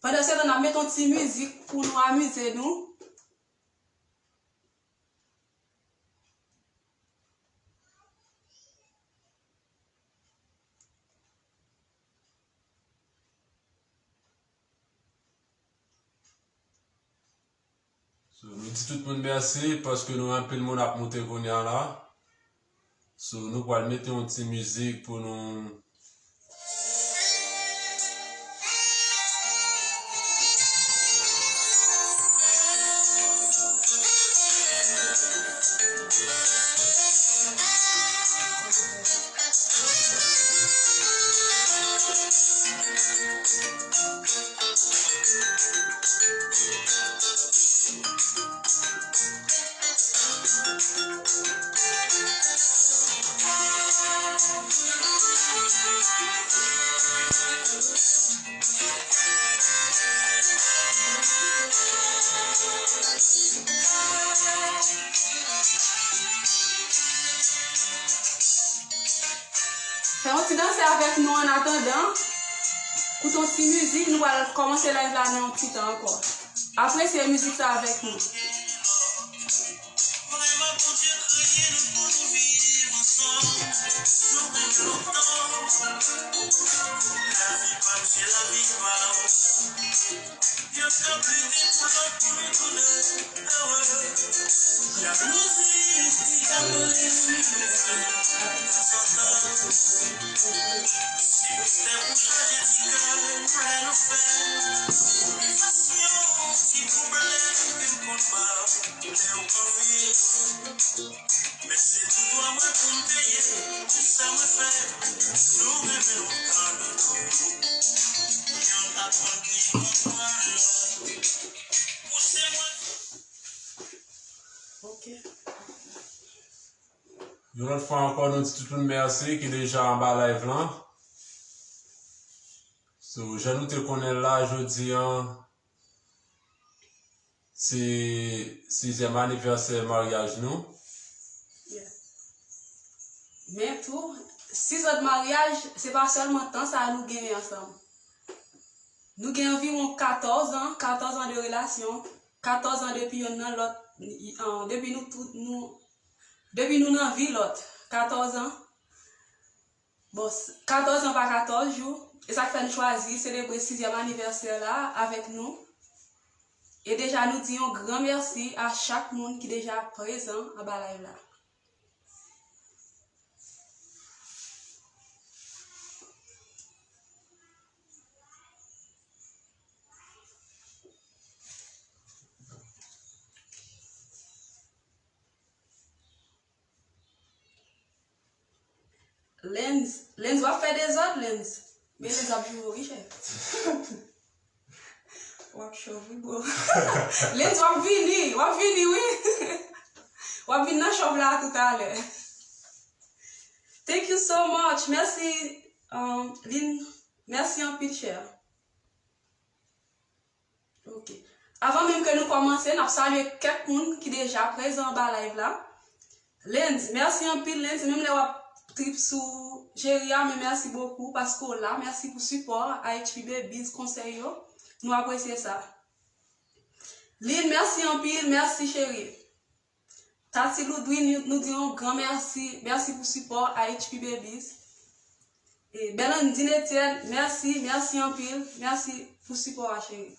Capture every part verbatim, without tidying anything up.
Pandan se tan, n ap met yon ti mizik pou nou amize nou. So, nou di tout moun mèsi paske nou wè anpil moun ap moute kounye a la. So, nou pral mete yon ti mizik pou nou. Fè yon ti danse avèk nou annatandan. Koute yon ti mizik, nou pral kòmanse live la nan yon ti tan ankò. Apresye mizik sa avèk nou. Vrèman, Bondye kreye nou pou nou viv ansanm. Nou renmen lontan. Lavi pa m se lavi pa ou. Yo t ap lite pou lòt pou nou tounen. Jalouzite ka mele nou fè santan. Se mistè pou chaje ti kè nou lè nou fè. Yon ti kouplè ke m konn ba w lè w anvi. Men se tou dwa mwen pou m peye pou sa mwen fè. Nou renmen lontan. Youn aprann ni konprann lòt. Pouse mwen. Ok. Yon lòt fwa ankò, nou di tout moun mèsi ki deja anba live lan. So, jan nou te konnen l la, jodi a, se sizyèm anivèsè maryaj nou. Yeah. Men tou, sis an de maryaj, se pa sèlman tan sa a nou genyen ansanm. Nou gen anviwon katòz an, katòz an de relasyon, katòz an depi yonn nan lòt, an, depi nou tout, nou, depi nou nan vi lòt, katòz an. Bon, s-, katòz an pa katòz jou, e sa k fè n chwazi selebre sizyèm anivèsè la avèk nou. E deja nou di yon gran mèsi a chak moun ki deja prezan anba live la. Lens, Lens, w ap fè dezòd, Lens. Men Lens w ap jwe wi, chè. W ap chòv wi, bro. Lens, w ap vini, w ap vini wi. W ap vin nan chòv la toutalè. Thank you so much. Mèsi, um, Lin. Mèsi anpil, chè. Ok. Avan menm ke nou kòmanse, n ap salye kèk moun ki deja prezan anba live la. Lens, mèsi anpil, Lens. Menm lè w ap trip sou Jerry a, men mèsi bokou paske w la. Mèsi pou sipò a, H P Babies, konsèy yo. Nou apresye sa. Lin, mèsi anpil, mèsi cheri. Tati Loudwin, nou, nou di yon gran mèsi. Mèsi pou sipò a H P Babies. E Belandine Etienne, mèsi, mèsi anpil. Mèsi pou sipò a, cheri.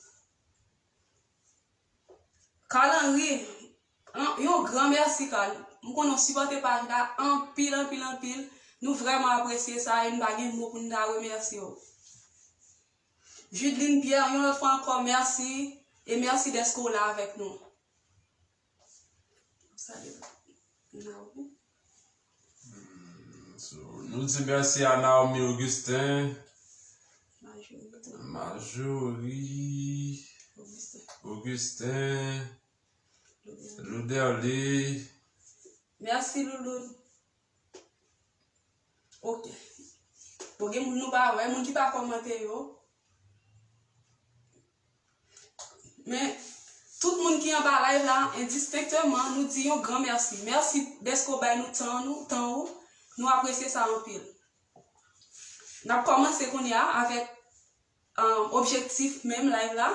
Carl Henry, an, yon gran mèsi, Carl. M konnen w sipòte paj la anpil, anpil, anpil. Nou vrèman apresye sa e n pa gen mo pou n ta remèsye w. Judeline Pierre, yon lòt fwa ankò, mèsi. E mèsi dèske w la avèk nou. Salye Naomi. Hmm, so, nou di mèsi a Naomi Augustin, Majorie. Majorie, Augustin. Augustin, Louderly. Louderly. Mèsi, Louloud. Ok. Bon, gen moun nou pa wè, moun ki pa kòmante yo. Men, tout moun ki anba live la, endistenkteman, nou di yon gran mèsi. Mèsi dèske w bay nou tan nou, tan ou. Nou apresye sa anpil. N ap kòmanse kounye a avèk um, objektif menm live la.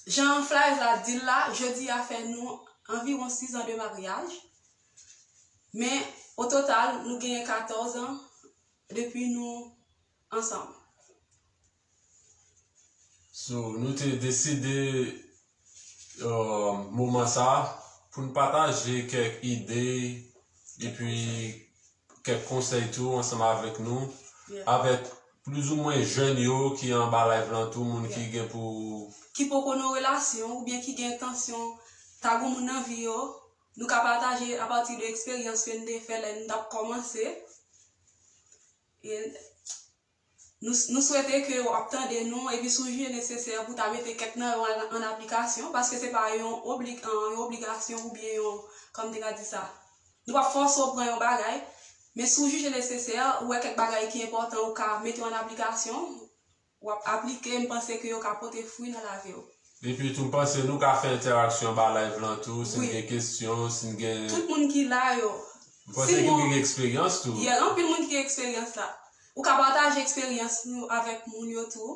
Jan Flyers la di l la, jodi a fè nou anviwon sis an de maryaj. Men, o total, nou genyen katòz an depi nou ansanm. So, nou te deside uh, moman sa pou n pataje kèk ide epi kèk konsèy tou ansanm avèk nou, avèk plizoumwen jèn yo ki anba live lan tou, moun ki gen pou. Ki poko nan relasyon oubyen ki gen entansyon ta gon moun nan vi yo, nou ka pataje apati de eksperyans ke n te fè lè n t ap kòmanse. E nou, nou swete ke w ap tande nou, epi si w jije nesesè pou ta mete kèk nan yo an, an aplikasyon, paske se pa yon obli, yon obligasyon oubyen yon, kòman m te ka di sa, nou p ap fòse w pran yon bagay, men si w jije nesesè, ou wè kèk bagay ki enpòtan, ou ka mete yo an aplikasyon, w ap aplike, m panse ke yo ka pote fwi nan lavi w. Epi tou, m panse nou ka fè entèraksyon anba live lan tou, si n gen kesyon, si n gen. Tout moun ki la yo. M panse gen moun ki gen eksperyans tou. Yeah, anpil moun ki gen eksperyans la. Ou ka pataje eksperyans nou avèk moun yo tou.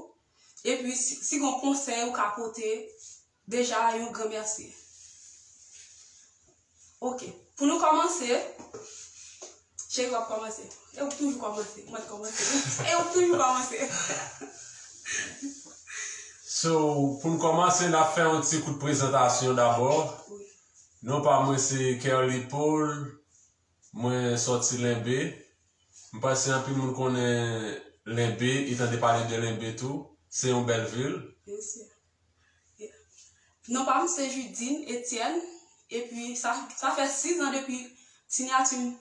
Epi, si, si gon konsèy ou ka pote, deja, yon gran mèsi. Ok. Pou nou kòmanse, cheri w ap kòmanse. E ou k toujou kòmanse. Mwen k kòmanse. E ou k toujou kòmanse. So, pou n kòmanse, n ap fè yon ti kout prezantasyon dabò. Non pa mwen se Kerly Paul, mwen sòti Lenbe. M panse anpil moun konnen Lenbe, e tande pale de Lenbe tou. Se yon bèl vil. Non pa m se Judine Etienne, epi sa, sa fè sis an depi siyati m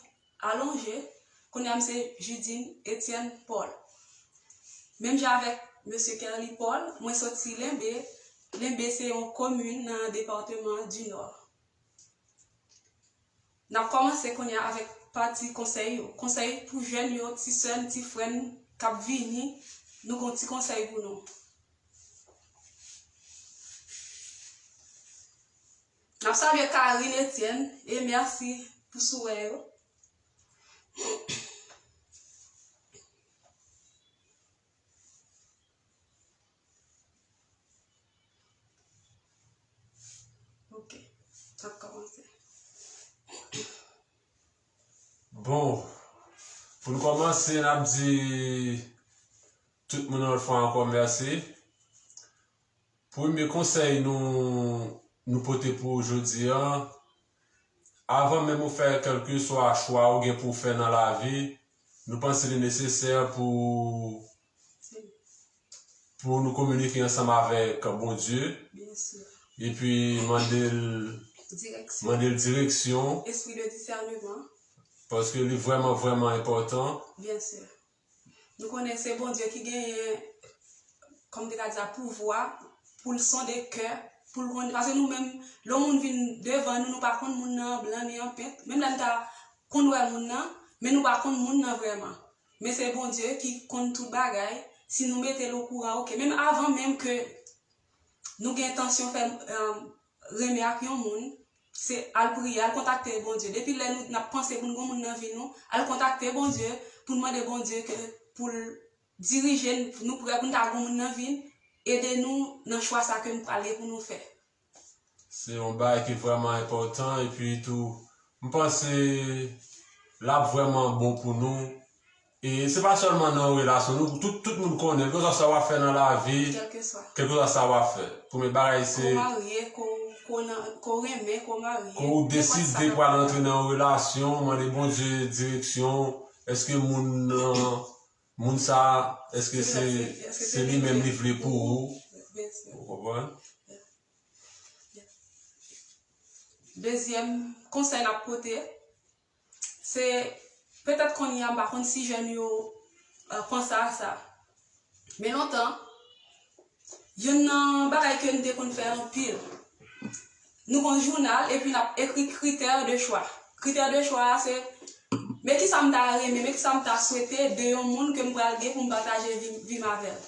alonje, kounye a m se Judine Etienne Paul. Menm jan avèk mesye Kerly Paul, mwen soti Lenbe. Lenbe se yon komin nan depatman di Nò. N ap kòmanse kounye a avèk pati konsèy yo. Konsèy pou jèn yo, ti sè n, ti frè n k ap vini, nou gon ti konsèy pou nou. N ap salye Karine Etienne e mèsi pou souwè yo. Ok, n ap kòmanse. Bon, pou n kòmanse, n ap di tout moun yon lòt fwa ankò mèsi. Premye konsèy nou, nou pote pou ou jodi a, avan menm ou fè kèlkeswa chwa ou gen pou w fè nan lavi, nou panse li nesesè pou, pou nou kominike ansanm avèk Bondye, epi mande l, mande l direksyon, paske li vrèman, vrèman enpòtan. Nou konnen se Bondye ki genyen, kòm te ka di sa, pouvwa pou l sonde kè, pou l konnen. Paske nou menm, lè yon moun vin devan nou, nou pa konn moun nan an blan ni an pent. Menm lè n ta konn wè moun nan, men nou pa konn moun nan vrèman. Men se Bondye ki konn tout bagay. Si nou mete l okouran, oke. Menm avan menm ke nou gen entansyon fè, renmen ak yon moun, se al priye, al kontakte Bondye. Depi lè nou, n ap panse pou n gon moun nan vi nou, al kontakte Bondye, pou n mande Bondye ke pou l dirije n, nou prè pou n ta gon moun nan vi n, ede nou nan chwa sa ke n pral gen pou nou fè. Se yon bagay ki vrèman enpòtan, epi tou, m panse l ap vrèman bon pou nou. E se pa sèlman nan yon relasyon, nou, tout, tout moun konnen, kèlkeswa sa w ap fè nan lavi, kèlkeswa sa w ap fè, premye bagay se. Ke w marye, ke w, ke w nan, ke w renmen, ke w marye. Ke w deside pral antre nan yon relasyon, mande Bondye direksyon, èske moun nan, moun sa, èske se, se li menm li vle pou ou? Ou konprann? Dezyèm konsèy n ap pote, se petèt kounye a, m pa konn si jèn yo panse a sa. Men lontan, youn nan bagay ke n te konn fè anpil, nou gon jounal epi n ap ekri critère de choix. Critère de choix a se, men kisa m ta renmen, men kisa m ta swete de yon moun ke m pral gen pou m pataje vi, vi m avè l.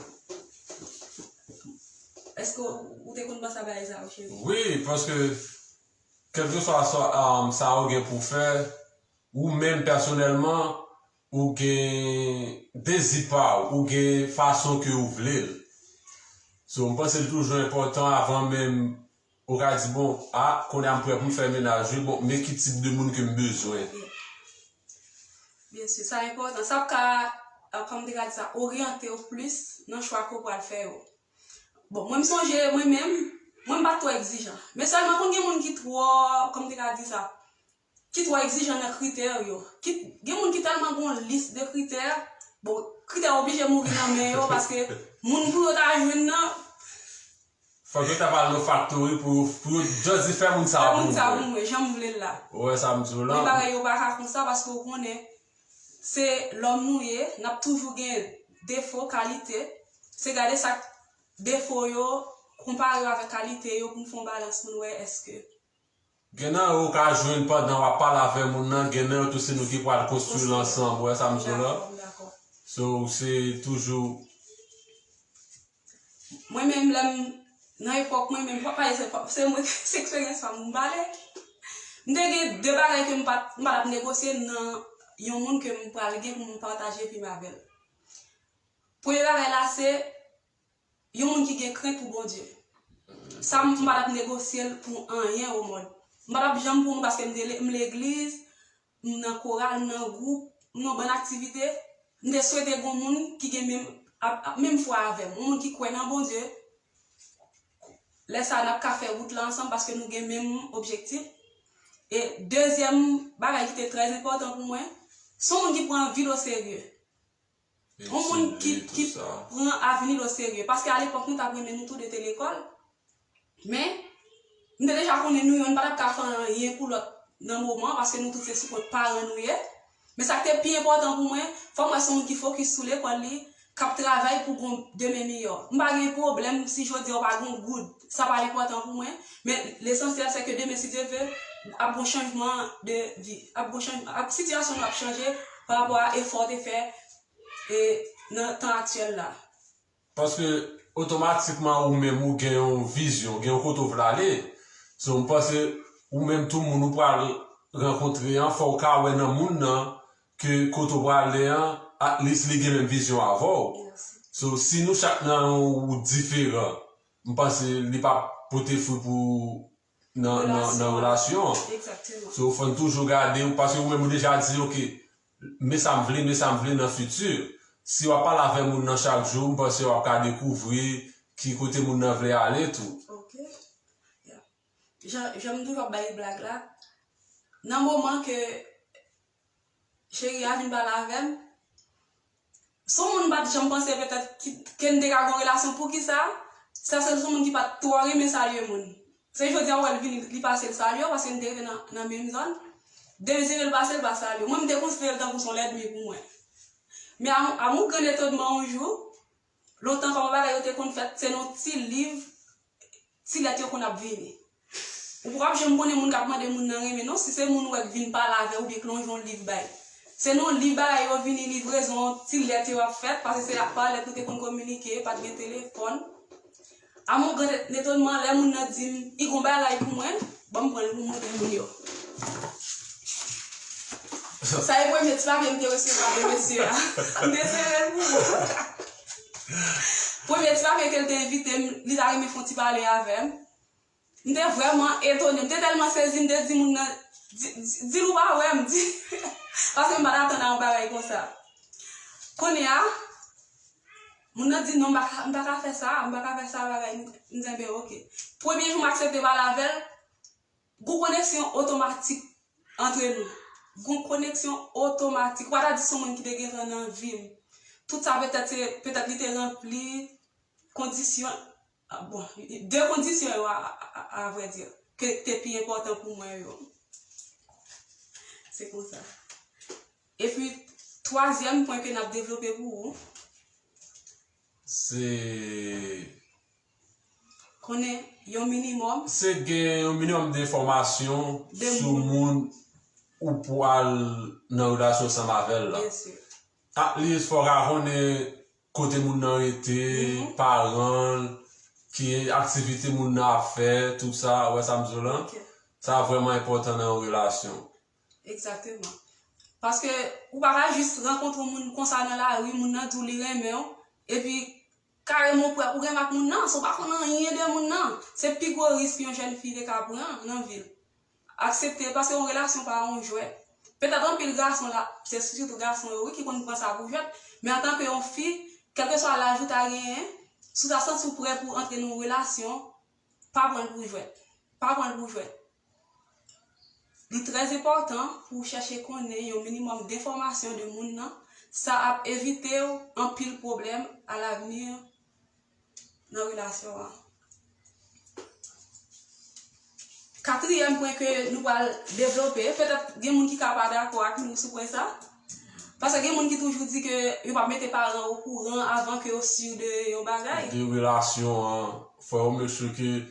Èske ou te konn panse a bagay sa yo, cheri? Wi, paske kèlkeswa sa, sa ou gen pou fè, ou menm pèsonèlman, ou gen dezi pa w, ou gen fason ke ou vle l. So, m panse l toujou enpòtan avan menm ou ka di, bon, a, kounye a m prè pou m fè mennaj, wi, bon, men ki tip de moun ke m bezwen. Byen si, sa enpòtan. Sa ap ka, kòm te ka di sa, oryante w plis nan chwa ke w pral fè yo. Bon, mwen m sonje, mwen menm, mwen m pa t twò egzijan. Men sèlman konn gen moun ki twò, kòm te ka di sa, ki twò egzijan nan kritè yo. Ki, gen moun ki tèlman gen yon lis de kritè, bon, kritè yo oblije mouri nan men yo, paske moun pou yo ta jwenn nan, Fòk yo ta pral nan faktori pou yo, pou yo just di fè moun sa pou mwen. Fè moun sa pou mwen, jan m vle l la. Ou wè sa m di w la? Men bagay yo pa ka konsa paske w konnen se lòm nou ye, n ap toujou gen defo, kalite. Se gade sa k defo yo, konpare yo avèk kalite yo pou n fè yon balans pou n wè èske. Gen nan yo ou ka jwenn pandan w ap pale avè moun nan, gen nan yo tou se nou ki pral konstwi l ansanm, ou wè sa m di w la? So, se toujou Mwen menm, lè m nan epòk mwen menm, pa, pa, se, se mwen, se eksperyans pa m, m pale. M te gen de bagay ke m pa t, m pa t ap negosye nan yon moun ke m pral gen pou m pataje vi m avè l. Premye bagay la, se yon moun ki gen krent pou Bondye. Sa, m pa t ap negosye l pou anyen o mond. M pa t ap janm pou moun paske m te le-, m legliz, m nan koral, m nan gwoup, m nan bann aktivite, m te swete gen yon moun ki gen menm, ap, ap, menm fwa avè m, yon moun ki kwè nan Bondye. Lè sa a, n ap ka fè wout la ansanm paske nou gen menm objektif. E dezyèm bagay ki te trè enpòtan pou mwen, se yon moun ki pran vi l oserye. Yon moun ki, ki pran avni l oserye. Paske alepòk, nou t ap renmen, nou tou de te lekòl. Men, m te deja konnen nou youn pa t ap ka fè anyen pou lòt nan moman an, paske nou tout se sou kont paran nou ye. Men sa k te pi enpòtan pou mwen, fò m wè se yon moun ki fokis sou lekòl li, k ap travay pou gon demen miyò. M pa gen pwoblèm si jodi a w pa gen yon goud, sa pa enpòtan pou mwen. Men lesansyèl se ke demen, si Dye vle, ap gon chanjman de vi. Ap gon chanj, ap, sitiyasyon nou ap chanje pa rapò a efò w te fè e nan tan aktyèl la. Paske otomatikman ou menm ou gen yon vizyon, gen yon kote w vle ale. So, m panse ou menm tou moun ou pral rankontre an, fò w ka wè nan moun nan ke kote w prale an, at least li gen menm vizyon avè w. So, si nou chak nan yon wout diferan, m panse li p ap pote fwi pou nan, nan, nan relasyon an. So, fò n toujou gade, paske ou menm ou deja di, ok, men sa m vle, men sa m vle nan fiti. Si w ap pale avè moun nan chak jou, m panse w ap ka dekouvri ki kote moun nan vle ale tou. Ok. Jan, jan m toujou ap bay blag la, nan moman ke cheri a vin pale avè m, se yon moun m pa t janm panse petèt ki, ke n te ka gen yon relasyon. Poukisa? Se paske se yon moun ki pa t twò renmen salye moun. Se jodi a w wè l vini, li pase l salye w, paske n te rete nan, nan menm zòn. Dezire l pase l pa salye w. Mwen, m te konsidere l tankou se yon lènmi pou mwen. Men à, à mon grand étonnement, yon jou, lontan kòman bagay yo te konn fèt, se nan ti liv, ti lèt yo konn ap vini. Ou poko ap janm konnen moun k ap mande moun nan renmen non, si se moun ou wè k vin pale avè w oubyen k lonje yon liv bay. Se nan yon liv bagay yo vini, livrezon, ti lèt yo ap fèt, paske se pa lèt nou te konn kominike, pa t gen telefòn. À mon grand étonnement, lè moun nan di m, li gon bagay pou mwen, ban m pran l pou m montre moun yo. Sa e premye ti papye m te resevwa de mesye a. M te sere l pou ou. Premye ti papye ke l te envite m, li ta renmen fè yon ti pale avè m. M te vrèman etone. M te tèlman sezi, m te di moun nan, di, di, di l ou pa wè m, di, paske m pa t atann a yon bagay konsa. Kounye a, moun nan di non, m pa ka, m pa ka fè sa, m pa ka fè sa, bagay, m, m di, enben, ok. Premye jou m aksepte pale avè l, gon koneksyon otomatik antre nou. Gon koneksyon otomatik. Ou pa ta di se yon moun ki te gentan nan vi m. Tout sa petèt se, petèt li te ranpli kondisyon, ah, bon, de kondisyon yo, a, a, a, a vrè di, ke te pi enpòtan pou mwen yo. Se konsa. Epi, twazyèm pwen ke n ap devlope pou ou, se konnen yon minimòm. Se gen yon minimòm de enfòmasyon sou moun ou pral nan relasyon ansanm avè l la. At least, fò w ka konnen kote moun nan rete, paran l, ki aktivite moun nan ap fè, tout sa, ou wè sa m di w lan? Sa vrèman enpòtan nan yon relasyon. Egzakteman. Paske ou pa ka jis rankontre yon moun konsa nan lari, moun nan di w li renmen w, epi kareman ou prè pou renmen ak moun nan, san w pa konn anyen de moun nan. Se pi gwo risk yon jèn fi te ka pran nan vi l. Aksepte l, paske yon relasyon pa yon jwèt. Petèt anpil gason la, se sitou gason yo wi ki konn pran sa pou jwèt, men antanke yon fi, kèlkeswa laj ou ta genyen, si w ta santi w prè pou antre nan yon relasyon, pa pran l pou jwèt. Pa pran l pou jwèt. Li trè enpòtan pou w chèche konnen yon minimòm de enfòmasyon de moun nan. Sa ap evite w anpil pwoblèm alavni nan relasyon an. Katriyèm pwen ke nou pral devlope, petèt gen moun ki ka pa dakò ak nou sou pwen sa. Paske gen moun ki toujou di ke yo p ap mete paran okouran avan ke yo si de yon bagay. De relasyon an, fò yo make sure ke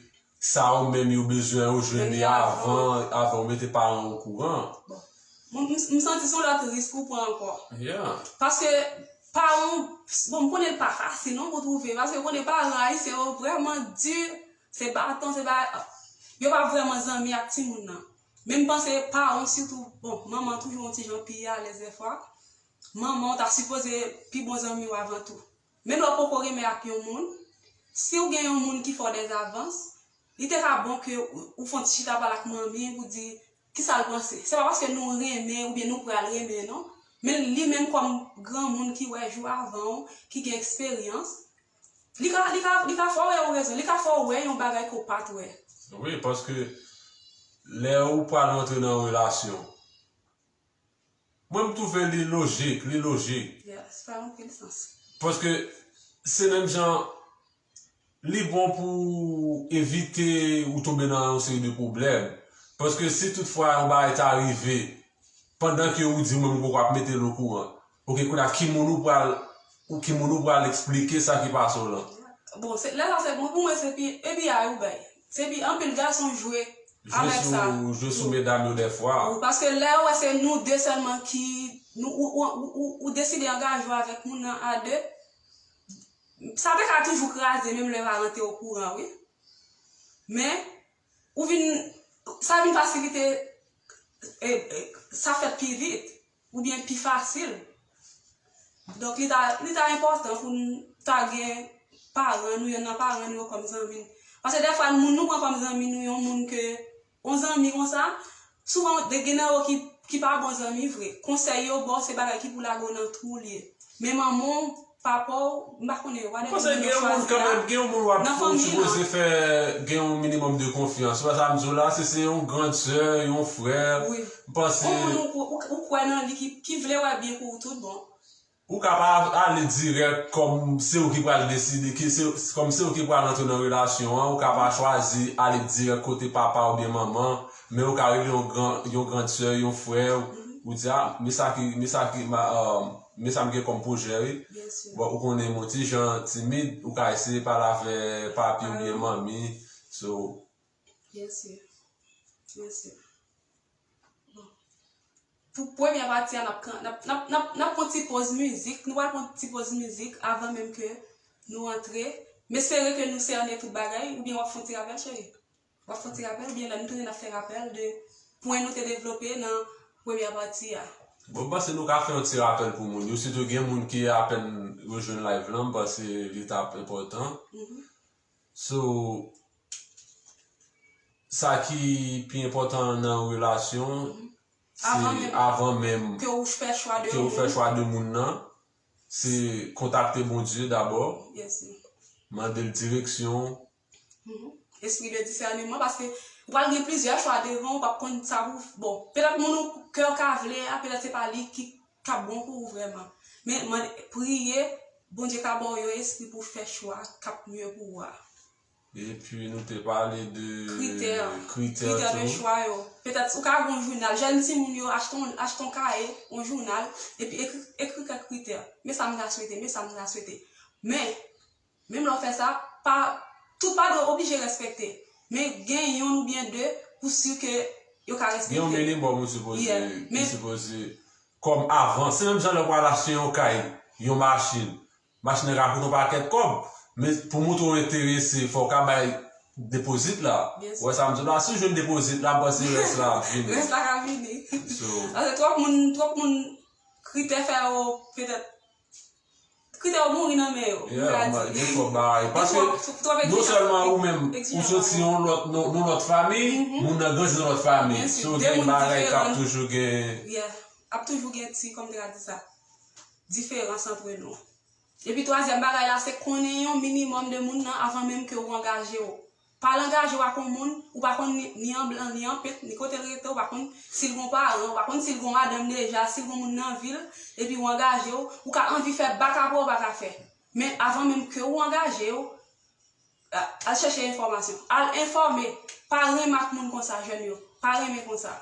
sa yo menm yo bezwen yo jwenn li avan, avan yo mete paran okouran. Bon. Mwen, m, m santi se yon lòt risk ou pran ankò. Yeah. Paske paran, bon, m konnen l pa fasil non pou twouve, paske w konnen paran ayisyen yo vrèman di, se baton, se ba, yo pa vrèman zanmi ak timoun nan. Men m panse paran sitou, bon, manman toujou yon ti jan pi alèz dèfwa. Manman w ta sipoze pi bon zanmi w avan tou. Men lè w poko renmen ak yon moun, si w gen yon moun ki fè w dèzavans, li te ka bon ke ou, ou fè yon ti chita pale ak manmi pou di kisa l panse. Se pa paske nou renmen oubyen nou pral renmen non, men li menm kòm granmoun ki wè jou avan w, ki gen eksperyans, li ka, li ka, li ka fè w wè yon rezon, li ka fè w wè yon bagay ke w pa t wè. Wi, paske lè ou pral rantre nan yon relasyon, mwen, m twouve li lojik, li lojik. Yeah, sa fè anpil sans. Paske se menm jan, li bon pou evite ou tonbe nan yon seri de pwoblèm. Paske si toutfwa yon bagay ta rive, pandan ke ou di ou menm ou poko ap mete l okouran, oke, kounye a, ki moun ou pral, ou, ki moun ou pral eksplike sa ki pase w lan? Bon, se, lè sa se bon, pou mwen se pi, epi a ou bay. Se pi anpil gason jwe avèk sa. Jwe sou, jwe sou medam yo dèfwa. Wi, paske lè ou wè se nou de sèlman ki, nou, ou, ou, ou, ou, ou deside angaje w avèk moun nan a de, sa te ka toujou kraze, menm lè paran te okouran, wi. Men, ou vin, sa vin fasilite, e, e, sa fèt pi vit, oubyen pi fasil. Donk, li ta, li ta enpòtan pou n ta gen paran nou, yonn nan paran nou yo kòm zanmi n. Paske dèfwa, moun nou pran kòm zanmi nou, yon moun ke, yon zanmi konsa, souvan, de gen nan yo ki, ki pa bon zanmi vre. Konsèy yo ba w, se bagay ki pou lage w nan twou l ye. Men manman w, papa w, m pa konnen, whatever moun yo chwazi la. Paske gen yon moun kanmenm, gen yon moun w ap, ou sipoze fè, gen yon minimòm de konfyans. Ou wè sa m di w la, si se yon grand sè, yon frè, m panse. Yon moun ou, ou, ou kwè nan li, ki, ki vle wè byen pou ou tout bon. Ou ka pa ale dirèk kòm se ou ki pral deside, ki se, kòm se ou ki pral antre nan relasyon an, ou ka pa chwazi ale dirèk kote papa oubyen manman, men ou ka rele yon gran, yon grand sè, yon frè, ou di, a, men sa ki, men sa ki, ma, um, men sa m gen kòm pwojè, wi. Byen si. Bon, ou konnen m yon ti jan timid, ou ka eseye pale avè papi oubyen manmi. So. Byen si. Byen si. Bon. Pou premyè pati a, n ap, n ap, n ap, n ap, n ap pran ti poz mizik. Nou pral pran ti poz mizik avan menm ke nou antre. M espere ke nou sènen tout bagay, oubyen w ap fè yon ti rapèl, cheri? W ap fè yon ti rapèl, oubyen lè nou tounen n ap fè rapèl de pwen nou te devlope nan premyè pati a? Bon, m panse nou ka fè yon ti rapèl pou moun yo. Sitou gen moun ki apèn rejwenn live lan, m panse li t ap enpòtan. Mhm. So, sa ki pi enpòtan nan yon relasyon, se avan menm ke ou fè chwa de moun nan, se kontakte Bondye dabò, mande l direksyon. Mhm. Espri de disèneman, paske ou pral gen plizyè chwa devan, ou p ap konn sa pou, bon, petèt moun ou, ke w ka vle a, petèt se pa li ki, k ap bon pou ou vrèman. Men, mande, priye, Bondye ka ba w yon espri pou w fè chwa k ap mye pou ou a. Epi nou te pale de kritè, kritè de chwa yo. Petèt ou ka gen yon jounal. Jèn timoun yo, achte yon, achte yon kaye, yon jounal, epi ekri, ekri kèk kritè. Men sa m ta swete, men sa m ta swete. Men, menm lè w fè sa, pa, tout pa dwe oblije respekte. Men gen youn oubyen de pou si ke yo ka respekte. Gen yon minimòm ou sipoze, ou sipoze kòm avans. Se menm jan lè w pral achte yon kay, yon machin. Machin nan ka koute yon pakèt kòb, men pou montre w enterese, fò w ka bay depozit la. Ou wè sa m di w la, si w jwenn depozit la, m panse rès la ap vini. Rès la ka vini. So, paske twòp moun, twòp moun kritè fè yo petèt kritè yo mouri nan men yo. Yeah, gen twòp bagay. Paske non sèlman ou menm, ou soti yon lòt, nan yon lòt fanmi, moun nan grandi nan lòt fanmi. So, gen bagay k ap toujou gen. Yeah. Ap toujou gen ti, kòm te ka di sa, diferans antre nou. Epi twazyèm bagay la, se konnen yon minimòm de moun nan avan menm ke ou angaje w. Pa al angaje w ak yon moun, ou pa konn ni, ni an blan, ni an pent, ni kote l rete, ou pa konn si l gon paran, ou pa konn si l gon madanm deja, si l gon moun nan vi l, epi ou angaje w, ou ka anvi fè baka pou ou pa ka fè. Men avan menm ke ou angaje w, a-, al chèche enfòmasyon. Al enfòme. Pa renmen ak moun konsa, jèn yo. Pa renmen konsa.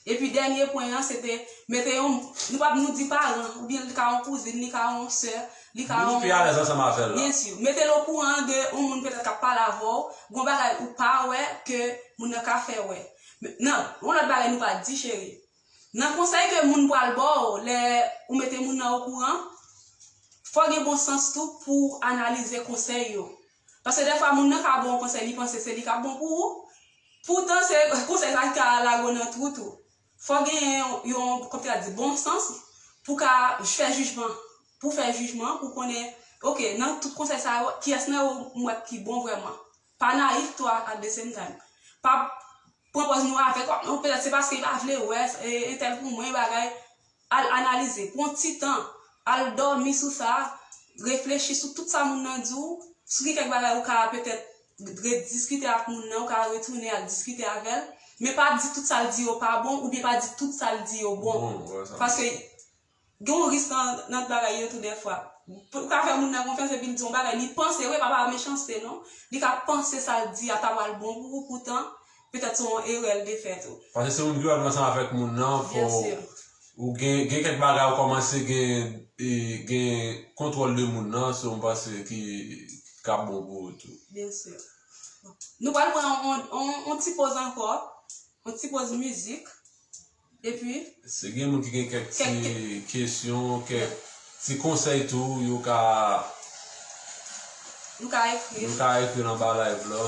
Epi dènye pwen an, se te mete yon, nou p ap nou di paran, oubyen li ka yon kouzin, li ka yon sè, li ka yon. Nou pi alèz ansanm avè l la. Byen si. Mete l okouran de yon moun petèt k ap pale avè w, gon bagay ou pa wè ke moun nan ka fè wè. Men, nan, yon lòt bagay nou pa di, cheri. Nan konsèy ke moun pral ba w, lè ou mete moun nan okouran, fò gen bon sans tou pou w analize konsèy yo. Paske dèfwa moun nan ka ba w yon konsèy, li panse se li k ap bon pou ou. Poutan se konsèy sa ki ka lage w nan twou tou. Fò genyen yon, yon, kòm te ka di, bon sans pou ka fè jijman. Pou fè jijman, pou konnen, oke, nan tout konsèy sa yo, kiyès nan yo m wè ki bon vrèman. Pa nayif tou at the same time. Pa pran pòz nou avèk, non, petèt se paske li pa vle wè, e, entèl pou mwen, bagay. Al analize, pran ti tan, al dòmi sou sa, reflechi sou tout sa moun nan di w, si gen kèk bagay ou ka petèt rediskite ak moun nan, ou ka retounen al diskite avè l, men pa di tout sa l di yo pa bon, oubyen pa di tout sa l di yo bon. Bon, wè sa. Paske gen yon risk nan, nan bagay yo tou dèfwa. Ou ka fè moun nan konfyans epi l di yon bagay, li panse, wi, pa pa mechanste non, li ka panse sa l di a ta pral bon pou ou, poutan, petèt se yon erè l te fè tou. Paske se moun ki pral ansanm avèk moun nan, fò ou gen, gen kèk bagay ou kòmanse gen, e, gen kontwòl de moun nan, so m panse ki, ki ka bon pou ou tou. Byen si. Nou pral pran yon, yon, yon ti poz ankò, yon ti poz mizik. Epi, si gen moun ki gen kèk ti kesyon, kèk ti konsèy tou, yo ka, nou ka ekri. Yo ka ekri l anba live la.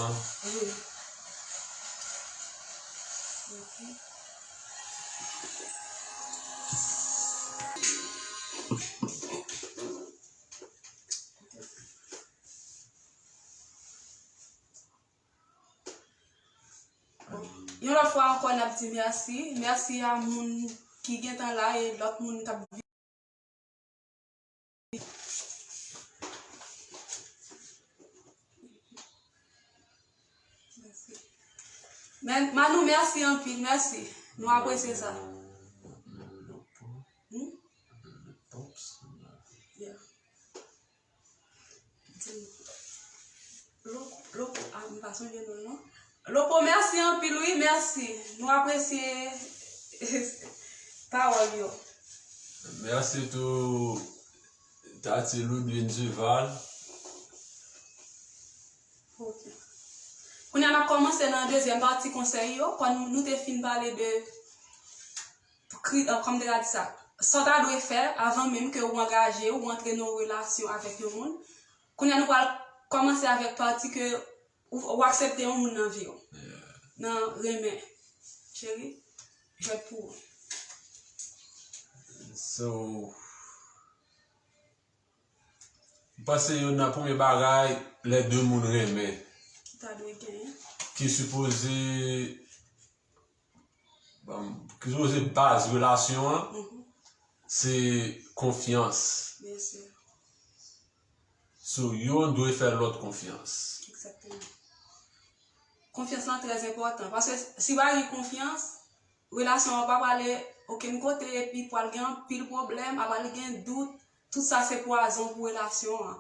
Wi. Ok. Yon lòt fwa ankò, n ap di mèsi. Mèsi a moun ki gentan la e lòt moun k ap vini. Mèsi. Men, Manou, mèsi anpil, mèsi. Nou apresye sa. Hmm? Yeah. Di m. Loco, Loco, a, m pa sonje non l non. Loco, mèsi anpil, wi, mèsi. Nou apresye pawòl yo. Mèsi tou, Tati Ludwine Duval. Ok. Kounye a, n ap kòmanse nan dezyèm pati konsèy yo. Kòm nou te fin pale de kri-, euh, kòm te ka di sa, sa w ta dwe fè avan menm ke ou angaje w, ou antre nan yon relasyon avèk yon moun. Kounye a, nou pral kòmanse avèk pati ke ou, ou aksepte yon moun nan vi w. Yeah. Nan renmen. Cheri, jwèt pou ou. So, m panse youn nan premye bagay, lè de moun renmen. Ki ta dwe genyen. Ki sipoze, bon, ki sipoze baz relasyon an, mhm, se konfyans. Byen si. So, youn dwe fè lòt konfyans. Egzakteman. Konfyans lan trè enpòtan. Paske si pa gen konfyans, relasyon an pa prale okenn kote, epi pral gen anpil pwoblèm, a pral gen dout, tout sa se pwazon pou relasyon an.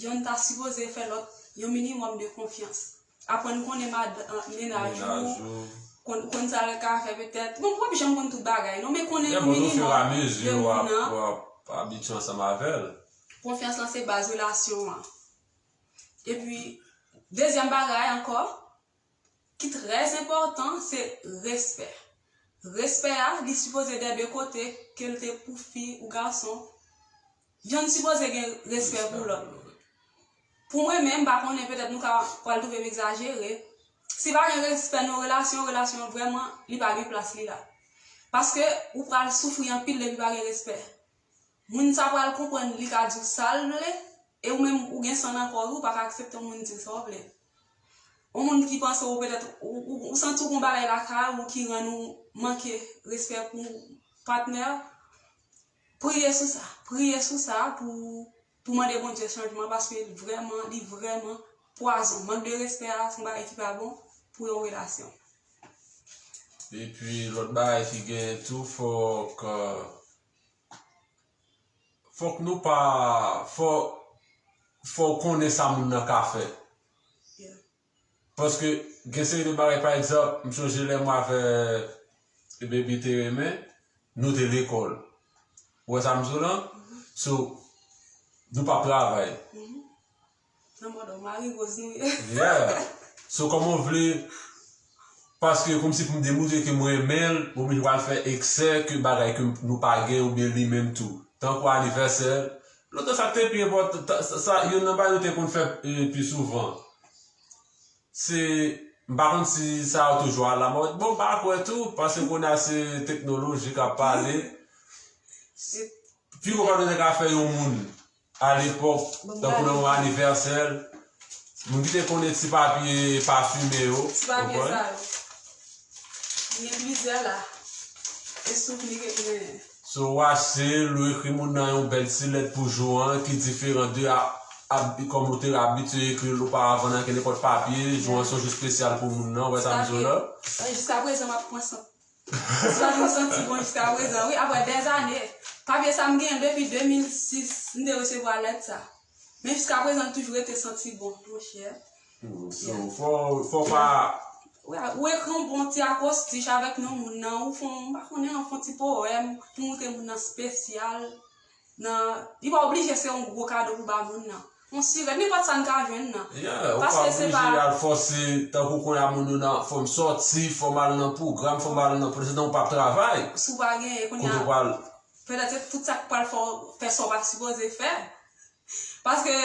Yonn ta sipoze fè lòt yon minimòm de konfyans. Aprann konnen mad-, euh, mennaj ou, konn, konn sa l ka fè petèt. Bon, ou p ap janm konn tout bagay, non, men konnen yon minimòm de moun nan. Abitye ansanm avè l. Konfyans lan se baz relasyon an. Epi, dezyèm bagay ankò, ki trè enpòtan, se respè. Respè a, li sipoze dè de kote, ke l te pou fi ou gason. Yonn sipoze gen respè pou lòt. Pou mwen menm, m pa konnen, petèt nou ka pral twouve m egzajere. Si pa gen respè nan yon relasyon, relasyon an vrèman, li pa gen plas li la. Paske ou pral soufri anpil depi pa gen respè. Moun sa pral konprann li ka di w sa l vle, e ou menm ou gen san nan kò w, ou pa ka aksepte yon moun di w sa w vle. Yon moun ki panse w petèt, ou, ou, ou santi w gon bagay lakay ou ki rann ou manke respè pou patnè, priye sou sa. Priye sou sa pou, pou mande Bondye chanjman, paske vrèman, li vrèman pwazon. Mank de respè a, se yon bagay ki pa bon pou yon relasyon. Epi lòt bagay ki genyen tou, fòk, fòk nou pa, fò, fò w konnen sa moun nan ka fè. Paske gen seri de bagay, pa egzanp, m sonje lè mwen avè Baby te renmen, nou te lekòl. Ou wè sa m di w lan? So, nou p ap travay. Nan mòd mari goz nou ye. Yeah. So, kòman w vle, paske kòmsi pou m demontre ke m renmen l, m oblije pral fè eksè, ke bagay ke nou pa gen oubyen li menm tou. Tankou anivèsè l, lontan sa k te pi enpòtan, sa, youn nan bagay nou te konn fè pi souvan. Se, m pa konn si sa yo toujou alamòd. Bon, m pa kwè tou, paske kounye a se teknoloji k ap pale. Pi gwo kado nèg ka fè yon moun alepòk, tankou nan yon anivèsè, moun ki te konnen ti papye pafime yo. Ti papye sa yo. Gen plizyè la. E souvni ke mwen. So, w achte l, ou ekri moun nan yon bèl ti lèt pou jou an, ki diferan de a, ab, kòm ou te abitye ekri l oparavan nan kenenpòt papye, jou an se yon jou espesyal pou moun nan, ou wè sa m di w la? Jiskaprezan, m ap pran sant. Swa m santi bon jiskaprezan, wi, apre dèzane. Papye sa m genyen depi de mil sis, m te resevwa lèt sa. Men jiskaprezan, l toujou rete santi bon, monchè. So, fò, fò pa. Ou ekri yon bon ti akwostich avèk non moun nan, ou fè yon, m pa konnen, ou fè yon ti powèm pou montre moun nan espesyal. Nan, li pa oblije se yon gwo kado pou ba moun nan. Yon sirèt, nenpòt sa n ka jwenn nan. Yeah, ou pa oblije al fòse, tankou kounye a moun yo nan fò m sòti, fò m al nan pwogram, fò m al nan pwodikte, ou p ap travay. Si w pa genyen, kounye a, petèt se tout sa k pral fè w fè sa w pa t sipoze fè. Paske,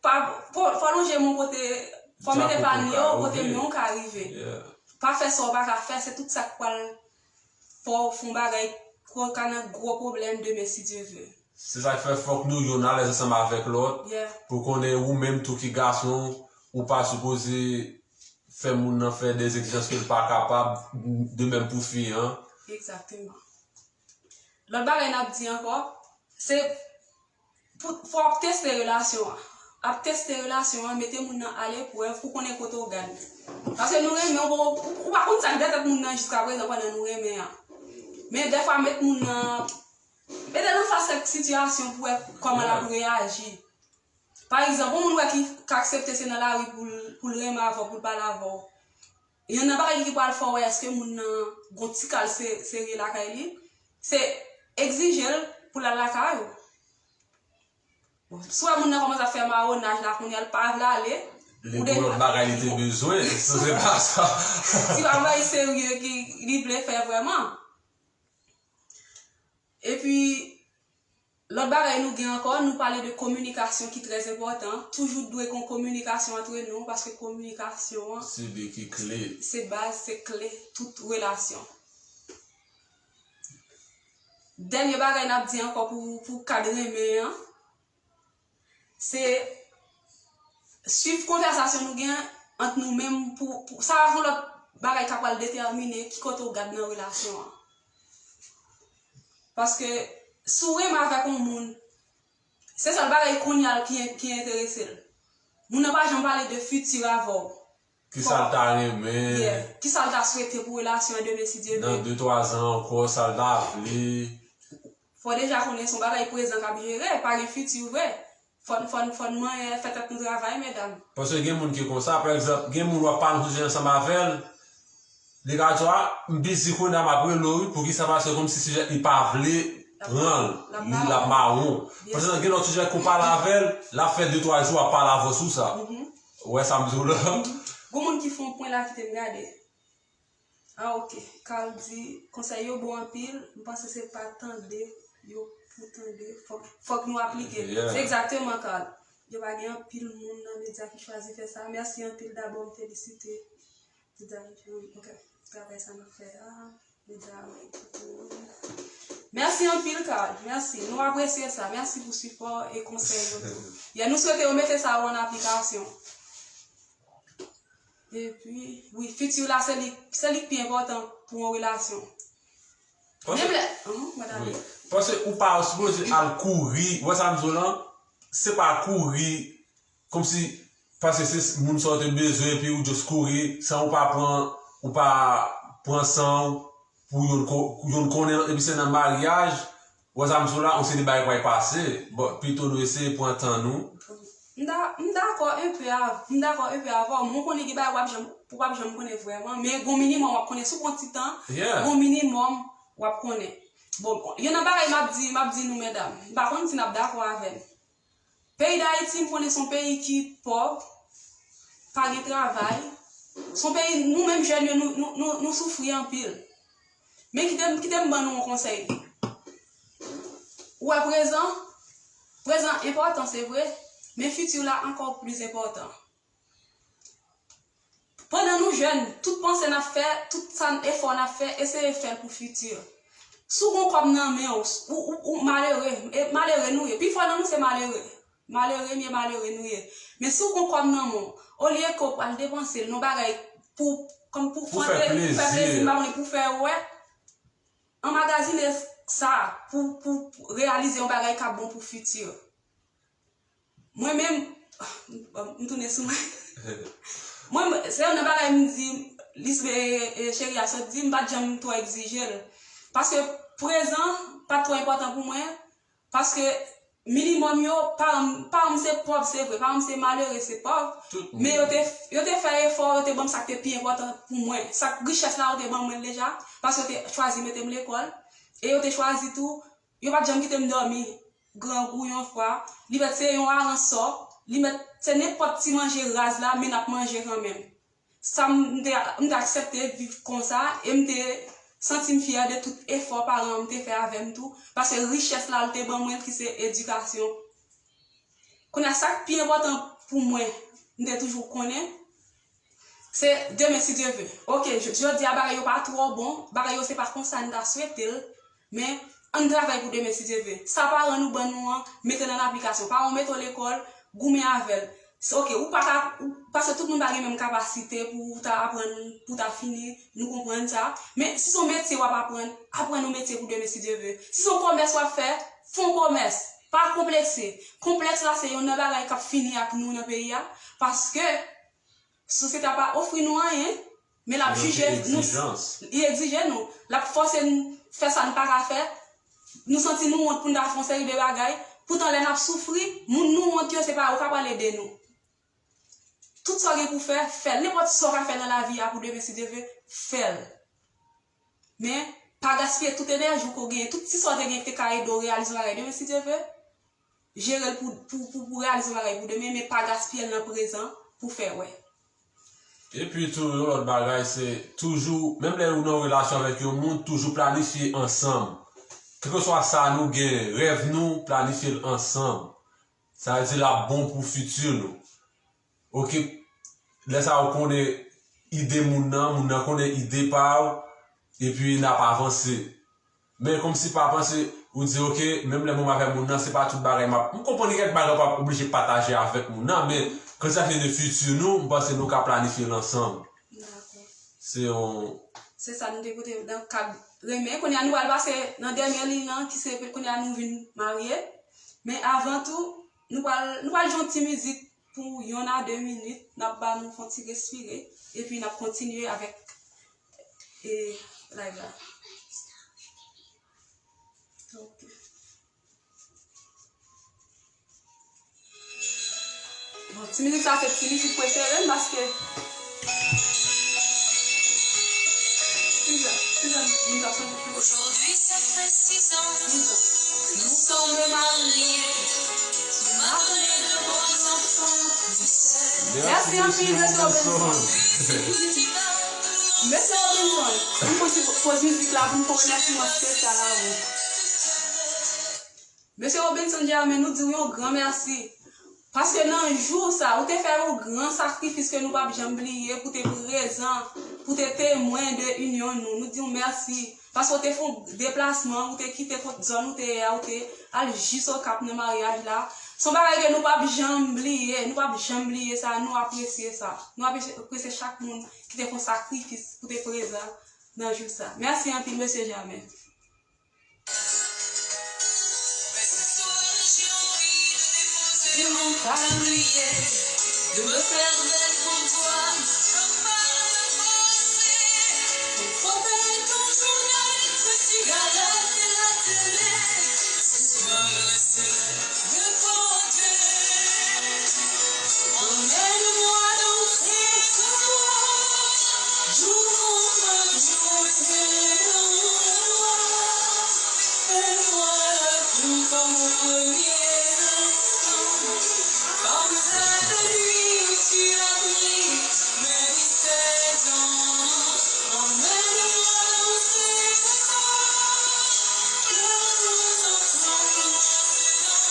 pa, fò, fò lonje men w kote, fò mete panye w kote men w ka rive. Pa fè sa w pa ka fè, se tout sa k pral fè w fè yon bagay, pou w ka nan gwo pwoblèm demen si Dye ve. Se sa k fè fòk nou youn alèz ansanm avèk lòt, pou konnen ou menm tou ki gason, ou pa sipoze fè moun nan fè de egzijans ke l pa kapab, de menm pou fi an. Egzakteman. Lòt bagay n ap di ankò, se pou, fò w ap teste relasyon an. Ap teste relasyon an, mete moun nan aleprèv pou konnen kote w gad. Paske nou renmen, ou, ou, ou pa konn sa k dèyè tèt moun nan jiskaprezan pandan nou renmen an. Men dèfwa met moun nan Mete l anfas kèk sitiyasyon pou wè kòman l ap reyaji. Pa egzanp, yon moun wè ki ka aksepte se nan lari pou l pou l renmen avè w, pou l pale avè w. Youn nan bagay ki pral fè w wè èske moun nan gon ti kal se serye lakay li, se egzije l pou l al lakay ou. Si w wè moun nan kòmanse ap fè mawonaj la kounye a, l pa vle ale, ou deja. Li gon lòt bagay li te bezwen, si se pa sa. Ti bagay serye ki li vle fè vrèman. Epi, lòt bagay nou gen ankò, nou pale de kominikasyon ki trè enpòtan. Toujou dwe gen kominikasyon antre nou, paske kominikasyon an. Se bi ki kle. Se baz, se kle tout relasyon. Dènye bagay n ap di ankò pou, pou kad renmen an. Se swiv konvèsasyon nou gen ant nou menm pou, pou sa va yon lòt bagay k ap pral detèmine ki kote w gad nan relasyon an. Paske si w renmen avèk yon moun, se sèl bagay kounye a ki, ki enterese l. Moun nan pa janm pale de fiti avè w. Kisa l ta renmen. Yeah. Kisa l ta swete pou relasyon an demen si Dye vle. Nan de twa zan ankò, sa l ta vle. Fò w deja konnen se yon bagay prezan k ap jere, pa gen fiti vre. Fò n, fò n, fò n manyen fè tèt nou travay, medam. Paske gen moun ki konsa, pa egzanp, gen moun w ap pale yon sijè ansanm avè l, li ka di w, a, m bizi kounye a, m ap rele w, wi, poukisa, paske kòmsi sijè li pa vle pran l, li, l ap mawon. Paske gen lòt sijè ke w pale avè l, l ap fè de twa jou ap pale avè w sou sa. Ou wè sa m di w la? Gon moun ki fè yon pwen la, kite m gade. Ah, ok. Carl di, konsèy yo bon anpil, m panse se pa tande yo pou tande, fòk, fòk nou aplike. Se egzakteman, Carl. Yo pa gen anpil moun nan medya ki chwazi fè sa. Mèsi anpil dabò, m felisite tout dam yo, ok, travay sa n ap fè a. Medya, mèsi anpil, Carl. Mèsi. Nou apresye sa. Mèsi pou sipò e konsèy yo tou. Yeah, nou swete yo mete sa yo an aplikasyon. Epi, wi, fiti la, se li, se li k pi enpòtan pou yon relasyon. Paske, menm lè, mhm, mwen ta wi. Paske ou pa sipoze al kouri, ou wè sa m di w lan, se pa kouri, kòmsi, paske se moun sa w te bezwen, epi ou just kouri, san ou pa pran, ou pa pran san w, pou youn ko-, youn konnen, epi se nan maryaj, ou wè sa m di w la, yon seri de bagay pral pase. Bon, pito nou eseye pran tan nou. M da-, m dakò enpe av-, m dakò enpe avè w, men w konnen gen bagay w ap janm, ou p ap janm konnen vrèman, men gon minimòm w ap konnen, si w pran ti tan, yeah, gon minimòm w ap konnen. Bon, youn nan bagay m ap di, m ap di nou, medam, m pa konn si n ap dakò avè m. Peyi Dayiti, m konnen se yon peyi ki pòv, pa gen travay. Se yon peyi, nou menm jèn yo, nou, nou, nou, nou soufri anpil. Men kite m, kite m ban nou yon konsèy. Ou wè prezan, prezan enpòtan, se vre, men fiti la ankò plis enpòtan. Pandan nou jèn, tout panse n ap fè, tout sa n, efò n ap fè, eseye fè l pou fiti. Si w gon kòb nan men w, ou, ou, ou malere, e malere nou ye. Pifò nan nou se malere. Malere m ye, malere nou ye. Men si w gon kòb nan men w, olye ke w pral depanse l nan bagay pou, kòm pou fè plezi, m pa konnen, pou fè wè, anmagazine sa pou, pou, pou reyalize yon bagay k ap bon pou fiti. Mwen menm, m tounen sou mwen. Mwen, se youn nan bagay m di, lis e, e, cheri a sot di, m pa t janm twò egzije l. Paske prezan pa t twò enpòtan pou mwen, paske minimòm yo, paran m, paran m se pòv, se vre, paran m se malere, se pòv, men yo te, yo te fè efò, yo te ban m sa k te pi enpòtan pou mwen. Sa k, richès la, yo te ban mwen l deja, paske yo te chwazi mete m lekòl, e yo te chwazi tou, yo pa t janm kite m dòmi grangou yon fwa. Li mèt se yon aransò, li mèt se nenpòt ti manje raz la, men n ap manje kanmenm. Sa m te, m te aksepte viv konsa, e m te santi m fyè de tout efò paran m te fè avè m tou, paske richès la l te ban mwen, ki se edikasyon. Kounye a, sa k pi enpòtan pou mwen, m te toujou konnen, se demen, si Dye ve. Ok, j-, jodi a bagay yo pa twò bon, bagay yo se pa konsa n ta swete l, men ann travay pou demen, si Dye ve. Sa paran nou ban nou an, mete l an aplikasyon. Paran w mete w lekòl, goumen avè l. Se ok, ou pa ka, ou, paske tout moun pa gen menm kapasite pou w ta aprann, pou w ta fini, nou konprann sa. Men si se yon metye w ap aprann, aprann yon metye pou demen, si Dye ve. Si se yon kòmès w ap fè, fè yon kòmès. Pa konplekse. Konplèks la se youn nan bagay k ap fini ak nou nan peyi a, paske sosyete a pa ofri nou anyen, men l ap jije nou, li egzije nou, l ap fòse n fè sa n pa ka fè, nou santi nou wont pou n ta fè yon seri de bagay, poutan lè n ap soufri, moun nou wont yo, se pa yo k ap pral ede nou. Tout sa w gen pou fè, fè l. Nenpòt sa w ka fè nan lavi a pou demen, si Dye ve, fè l. Men, pa gaspiye tout enèji w ke w genyen, tout ti sa w te genyen ki te ka ede w reyalize yon bagay demen, si Dye ve, jere l pou, pou, pou, pou reyalize yon bagay pou demen, men pa gaspiye l nan prezan pou fè wè. Epi tou, yon lòt bagay, se toujou, menm lè ou nan yon relasyon avèk yon moun, toujou planifye ansanm. Kèlkeswa sa nou gen, rèv nou, planifye l ansanm. Sa vle di l ap bon pou fiti nou. Ok, lè sa a ou konnen ide moun nan, moun nan konnen ide pa w, epi n ap avanse. Men kòmsi pa panse, ou di, ok, menm lè mwen avè moun nan, se pa tout bagay m ap, m konprann gen kèk bagay w p ap oblije pataje avèk moun nan, men kan sa se de fiti nou, m panse nou ka planifye l ansanm. Dakò. Se yon... Se sa nou te pote nan kad renmen. Kounye a nou pral pase nan dènye liy lan, ki se kounye a nou vin marye. Men avan tou, nou pral, nou pral jwe yon ti mizik pou yon a de minit, n ap ba nou fè yon ti respire, epi n ap kontinye avèk, e, live la. Ok. Bon, ti mizik sa se ti mizik prefere m, paske Suzanne, Suzanne, nou t ap chante. Aujourd'hui, ça fait six ans que nous sommes mariés. Tu m'as donné de beaux enfants, tu sais. Mèsi anpil, mesye Robinson. Mesye Robinson, nou konn ti poz mizik la pou n fè yon remèsiman espesyal a ou. Mesye Robinson Germain, nou di w yon gran mèsi. Paske nan jou sa, ou te fè yon gran sakrifis ke nou p ap janm bliye pou te prezan, pou te temwen de inyon nou. Nou di w mèsi. Paske w te fè yon deplasman, ou te kite kot zòn ou te ye a, ou te al jis Okap nan maryaj la. Se yon bagay ke nou p ap janm bliye, nou p ap janm bliye sa, nou apresye sa. Nou apresye, apresye chak moun ki te fè yon sakrifis pou te prezan nan jou sa. Mèsi anpil, mesye Jamè. Mon calendrier, de me faire belle pour toi. Faut faire ton journal, tes cigarettes et la télé. Ce soir, laisse-le de côté. Emmène-moi danser ce soir. Jour contre jour, c'est le noir. Et voilà plus comme au premier instant. Comme cette nuit où tu as pris mes dix-sept ans. Emmène-moi danser ce soir. Pleure-nous ensemble dans ce noir.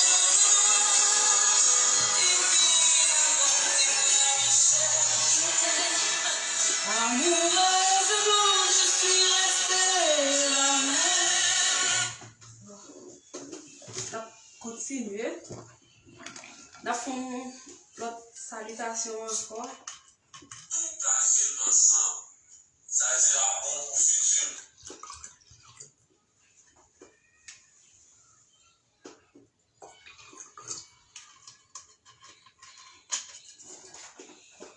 Et puis d'abord déclare, je t'aime. Amoureusement, je suis restée la même. N ap kontinye. N ap fè yon lòt salitasyon ankò. Tou kalifye l ansanm. Sa se la bon pou fiti l.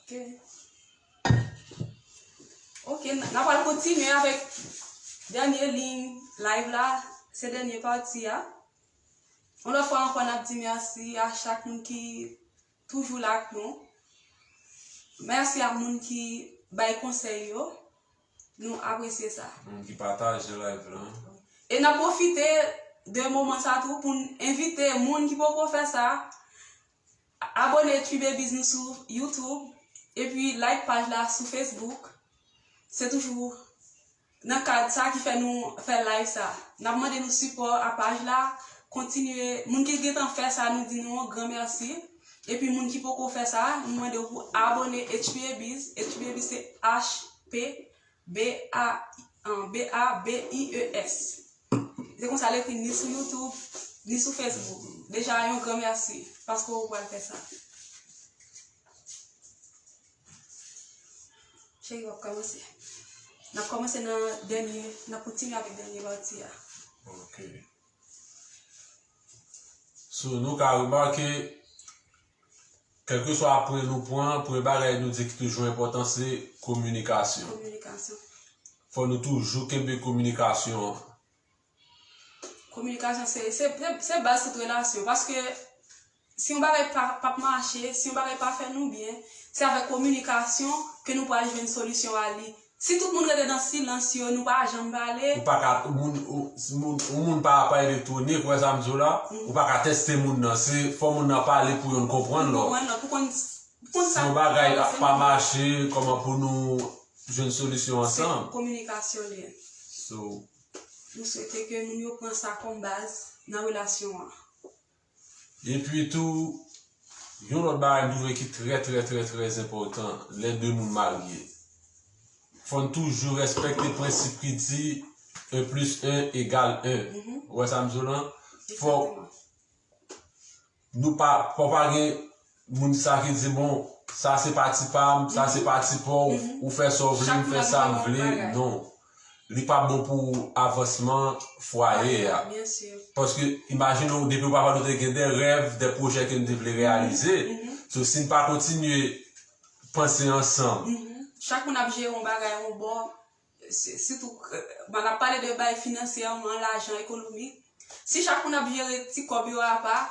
Ok. Ok, n, n ap pral kontinye avèk dènye liy live la, se dènye pati a. Yon lòt fwa ankò, n ap di mèsi a chak moun ki toujou la ak nou. Mèsi ak moun ki bay konsèy yo. Nou apresye sa. Moun ki pataje live la. E n ap pwofite de moman sa tou pou n envite moun ki poko fè sa, abone H P Babies nou sou YouTube, epi like paj la sou Facebook. Se toujou nan kad sa ki fè nou fè live sa. N ap mande nou sipò a paj la, kontinye. Moun ki gentan fè sa, nou di nou yon gran mèsi. Epi moun ki poko fè sa, nou mande w pou abone H P Babies. H P Babies se H P B A, an, B A B I E S. Se konsa l ekri ni sou YouTube, ni sou Facebook. Deja, yon gran mèsi paske w pral fè sa. Cheri, w ap kòmanse. N ap kòmanse nan dènye, n ap kontinye avèk dènye pati a. Ok. So, nou ka remake, kèlkeswa pwen nou pran, premye bagay nou di ki toujou enpòtan, se kominikasyon. Kominikasyon. Fò nou toujou kenbe kominikasyon an. Kominikasyon se, se, se, se baz tout relasyon. Paske si yon bagay pa, p ap mache, si yon bagay pa fè nou byen, se avèk kominikasyon ke nou pral jwenn solisyon a li. Si tout moun rete nan silans yo, nou pa janm pale. Ou pa ka, moun, ou, si moun, yon moun pa, pa elektwonik, ou wè sa m di w la, ou pa ka tèste moun nan. Se fò moun nan pale pou yon konprann lòt. Konprann lòt, pou konn, pou konn si sa yon bagay pa mache, kòman pou nou jwenn solisyon ansanm. Se kominikasyon li ye. So, nou swete ke moun yo pran sa kòm baz nan relasyon an. Epi tou, yon lòt bagay m twouve ki trè, trè, trè, trè enpòtan, lè de moun marye. Fò n toujou respekte prensip ki di un plus un égale un. Ou wè sa m di w lan? Fò nou pa, fò pa gen moun sa ki di, bon, sa se pati pa m, sa se pati pa w, ou fè sa w vle, m fè sa m vle. Non. Li pa bon pou avansman fwaye a. Paske, imajine w, depi oparavan nou te gen de rèv, de pwojè ke n te vle reyalize. So, si n pa kontinye panse ansanm. Chak moun ap jere yon bagay yon bò, si, sitou, eh, bon, n ap pale de bagay finansyèman, lajan, ekonomik. Si chak moun ap jere ti kòb yo apa,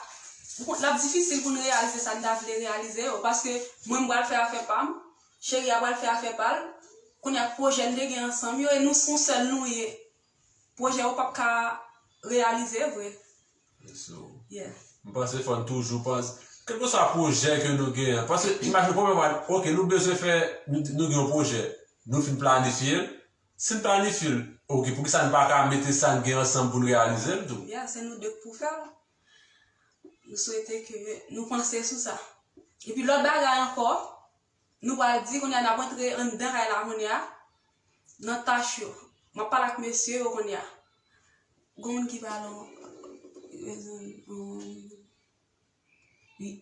ou konn, l ap difisil pou n reyalize sa n ta vle reyalize yo, paske mwen m pral fè afè pa m, cheri a pral fè afè pa l, kounye a pwojè n te gen ansanm yo, e nou se yon sèl nou ye. Pwojè yo p ap ka reyalize vre. So, yeah. M panse fò n toujou panse, kèlkeswa pwojè ke nou genyen. Paske, imajine, premyèman, ok, nou bezwen fè, nou, nou gen yon pwojè. Nou fin planifye l. Si n planifye l, ok, poukisa n pa ka mete sa n gen ansanm pou n reyalize l tou? Yeah, se nou de k pou fè l. Nou swete ke nou panse sou sa. Epi lòt bagay ankò, nou pral di kounye a n ap antre anndan kay la kounye a, nan tach yo. M ap pale ak mesye yo kounye a. Gon moun ki pale, wi.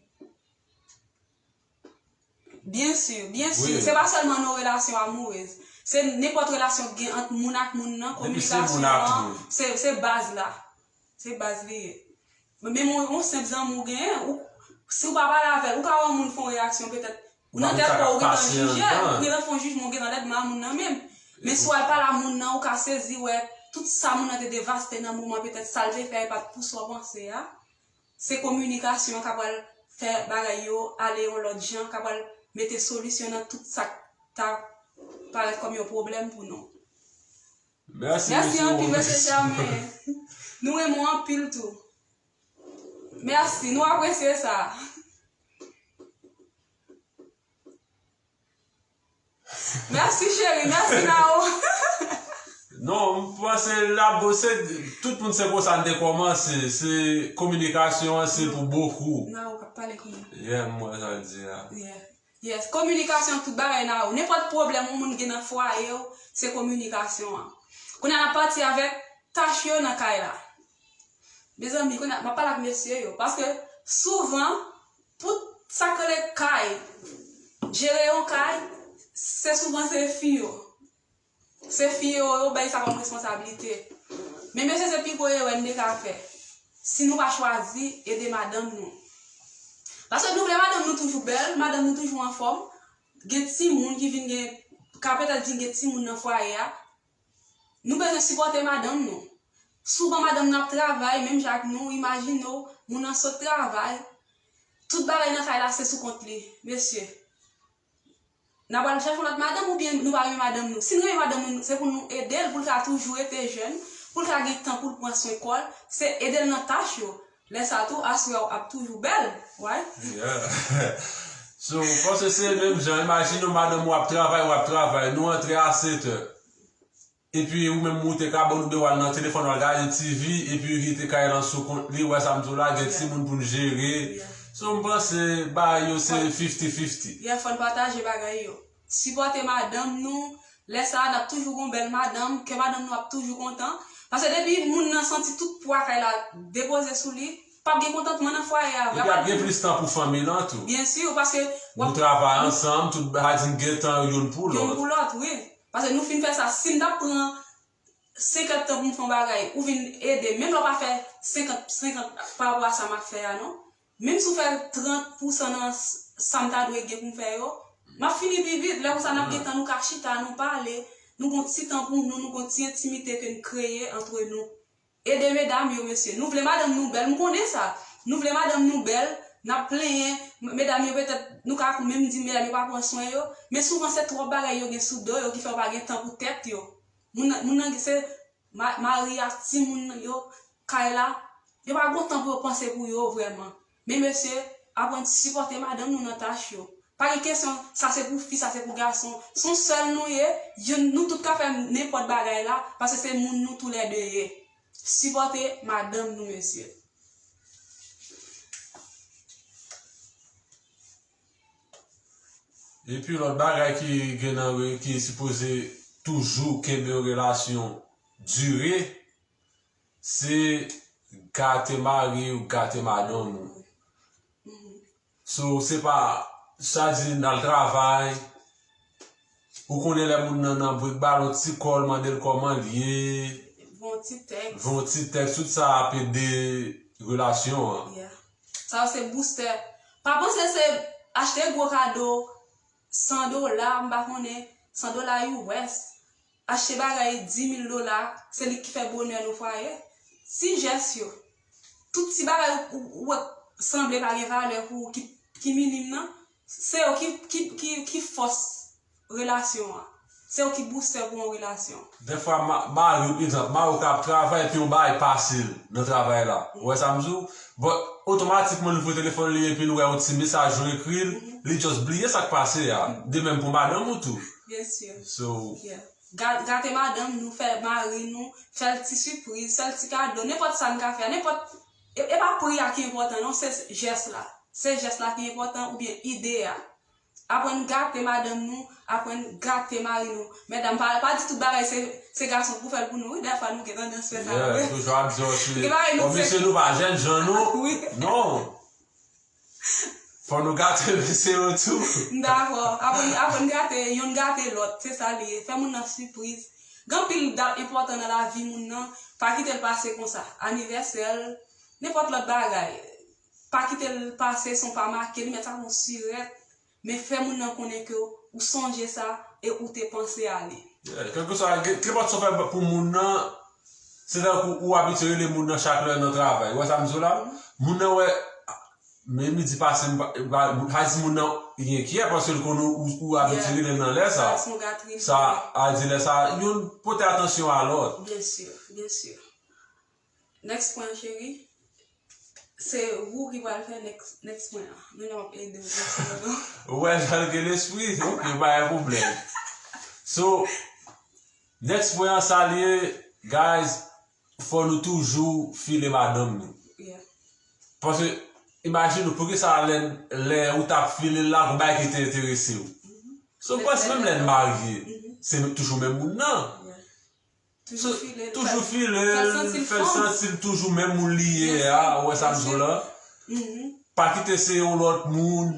Byen si, byen si. Wi. Se pa sèlman nan relasyon amourez. Se nenpòt relasyon ki gen ant moun ak moun nan, depi se moun kominikasyon ak an, moun, se, se baz la. Se baz li ye. Men yon, yon senp zanmi w genyen, ou, si w pa pale avè l, ou ka wè yon moun fè yon reyaksyon petèt, ou nan tèt pa w, ou gentan jije, ou gentan fè yon jijman, ou gentan lèdma a moun nan menm. Men si w al pale a moun nan, ou ka sezi wè tout sa moun nan te devaste nan moman, petèt sa l te fè a, e pa t pou sa w panse a. Se kominikasyon an k ap pral fè bagay yo ale yon lòt jan, k ap pral mete solisyon nan tout sa k ta parèt kòm yon pwoblèm pou nou. Mèsi, mèsi anpil, mesye Germain. Nou renmen w anpil tou. Mèsi, nou apresye sa. Mèsi, cheri. Mèsi, Nao. Non, m panse la, bon, se, tout moun se konsa n te kòmanse. Se kominikasyon an, se pou bokou. Nao k ap pale kounye a. Yeah, m wè sa l di a. Yeah. Yes, kominikasyon, tout bagay, Nao. Nenpòt pwoblèm yon moun gen nan fwaye w, se kominikasyon an. Kounye a n ap pati avèk tach yo nan kay la. Mezanmi, kounye a, m ap pale ak mesye yo. Paske souvan, tout sa k rele kay, jere yon kay, se souvan se fi yo. Se fi yo, yo bay sa kòm responsablite. Men mesye, se pi gwo erè n te ka fè. Si nou pa chwazi ede madanm nou. Paske nou vle madanm nou toujou bèl, madanm nou toujou anfòm. Gen timoun ki vin gen, ka petèt vin gen timoun nan fwaye a. Nou bezwen sipòte madanm nou. Souvan madanm nou ap travay, menm jan ak nou, imajine w, moun nan sot travay, tout bagay nan kay la se sou kont li, mesye. N a pral chèche yon lòt madanm oubyen nou pa renmen madanm nou? Si n renmen madanm nou, se pou nou ede l, pou l ka toujou rete jèn, pou l ka gen tan pou l pran swen kò l, se ede l nan tach yo. Lè sa tou, aswè w ap toujou bèl, right? Yeah. So, paske se menm jan, imajine w madanm ou ap travay, w ap travay, nou antre a sèt è. Epi ou menm moute kabòn oubyen w al nan telefòn w al gade T V, epi ou kite kay lan sou kont li, ou wè sa m di w la, gen timoun pou n jere. Yeah. So, m panse bagay yo se fifty fifty. Yeah, fò n pataje bagay yo. Sipòte madanm nou, lè sa a, n ap toujou gon bèl madanm, kè madanm nou ap toujou kontan. Paske depi moun nan santi tout pwa kay la depoze sou li, p ap gen kontantman nan fwaye a, vre. Epi ap gen plis tan pou fanmi lan tou. Byen si, paske w ap, nou travay ansanm, tout bagay di n gen tan youn pou lòt. Youn pou lòt, wi. Paske nou fin fè sa, si m t ap pran senkant tan pou m fè yon bagay, ou vin ede, menm lè w pa fè senkant senkant pa rapò a sa m ap fè a, non. Menm si w fè trant pousan nan s-, sa m ta dwe gen pou m fè yo, m ap fini pi vit. Lè konsa, n ap gen tan, nou ka chita, nou pale, nou gon ti tan pou nou, nou gon ti entimite ke n kreye antre nou. Ede medam yo, mesye. Nou vle madanm nou bèl, m konnen sa. Nou vle madanm nou bèl, n ap plenyen, m-, medam yo petèt, nou ka menm di medam yo pa pran swen yo, men souvan se twòp bagay yo gen sou do yo ki fè yo pa gen tan pou tèt yo. Moun nan, moun nan se ma-, mari ak timoun yo, kay la, yo pa gon tan pou yo panse pou yo vrèman. Men mesye, aprann sipòte madanm nou nan tach yo. Pa gen kesyon, sa se pou fi, sa se pou gason. Se yon sèl nou ye, youn, nou tout ka fè nenpòt bagay la, paske se moun nou toulède ye. Sipòte madanm nou, mesye. Epi lòt bagay ki gen nan re-, ki sipoze toujou kenbe yon relasyon dire, se gate mari ou gate madanm ou. So, se pa, sa di n al travay, ou konnen lè moun nan nan brik, ba l yon ti kòl, mande l kòman l ye. Voye yon ti tèks. Voye yon ti tèks, tout sa ap ede relasyon an. Yeah. Sa yo se boustè. Pa panse se achte gwo kado, san dola, m pa konnen, san dola U S. Achte bagay di mil dola, se li ki fè bonè nan fwaye. Ti jès yo, tout ti bagay ou, ou, ou wè sanble pa gen valè pou ou, ki, ki minim nan, se yo ki, ki, ki, ki fòs relasyon an. Se yo ki boustè pou yon relasyon. Dèfwa, ma-, mari w, egzanp, mari w ka ap travay, epi yon bagay pase l nan travay la. Ou wè sa m di w? But, otomatikman, l ouvri telefòn li, epi l wè yon ti mesaj ou ekri l, li just bliye sa k pase a. De menm pou madanm ou tou. Byen si. So, yeah. Ga-, gate madanm nou, fè mari nou, fè l ti sipriz, fè l ti kado, nenpòt sa n ka fè, nenpòt E, e pa pri a ki enpòtan, non, se jès la. Se jès la ki enpòtan oubyen ide a. Aprann gate madanm nou, aprann gate mari nou. Medam, pa, pa di tout bagay se, se gason pou fè l pou nou, wi. Dèfwa nou gen tandans fè sa, wi. Toujou ap di, oh, mesye nou pa jènjan, non. Wi. Non. Fò nou gate mesye yo tou. M dakò. Aprann, aprann gate, yonn gate lòt. Se sa li ye. Fè moun nan sipriz. Gen anpil dat enpòtan nan lavi moun nan. Pa kite l pase konsa. Anivèsè l, nenpòt lòt bagay. Pa kite l pase san w pa make li, mèt sa pou sirèt. Men fè moun nan konnen ke ou sonje sa e ou te panse a li. Yeah, kèlkeswa, gen, kenpòt sa w fè pou moun nan, se tankou ou abitye rele moun nan chak lè nan travay. Ou wè sa m di w la? Moun nan wè, men li di pase m pa, pa, pa di moun nan li enkyè paske l konnen ou, ou abitye rele l nan lè sa. Sa, a di lè sa, youn pote atansyon a lòt. Byen si, byen si. Next pwen, cheri. Se ou ki pral fè next, next pwen an. Nou nan ap ede w next pwen an. Ou wè jan l gen lespri, ok, pa gen pwoblèm. So, next pwen an, sa l ye, guys, fò nou toujou file madanm nou. Yeah. Paske, imajine w, poukisa lè, lè ou t ap file l la, gon bagay ki te enterese w? So, prèske menm lè n marye, se toujou menm moun nan. Yeah. Toujou file l, toujou file l, fè l santi l toujou menm moun li ye a, ou wè sa m di w la? Pa kite se yon lòt moun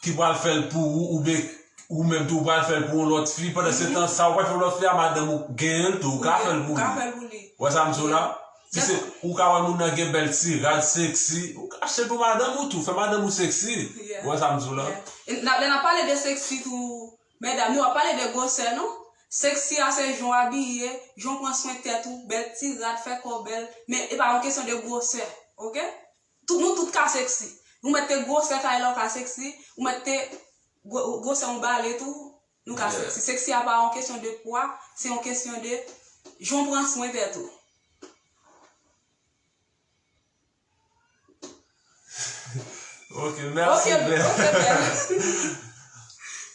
ki pral fè l pou ou, oubyen ou menm tou ou pral fè l pou yon lòt fi. Pandan se tan sa, ou pral fè yon lòt fi a, madanm ou genyen l tou, ou ka fè l pou li. Ou wè sa m di w la? Si se, ou ka wè moun nan gen bèl ti rad seksi, ou ka achte l pou madanm ou tou, fè madanm ou seksi. Ou wè sa m di w la? Lè n ap pale de seksi tou, medam, nou ap pale de gwosè, non? Seksi a se jan w abiye, jan w pran swen tèt ou, bèl ti rad, fè kò w bèl, men e pa yon kesyon de gwosè, oke? Tout, nou tout ka seksi. Ou mèt te gwosè kay la, ou ka seksi, ou mèt te gwo-, gwosè yon bale tou, nou ka seksi. Seksi a pa yon kesyon de pwa, se yon kesyon de jan w pran swen tèt ou. Ok, mèsi, Bèl. Ok, Bèl.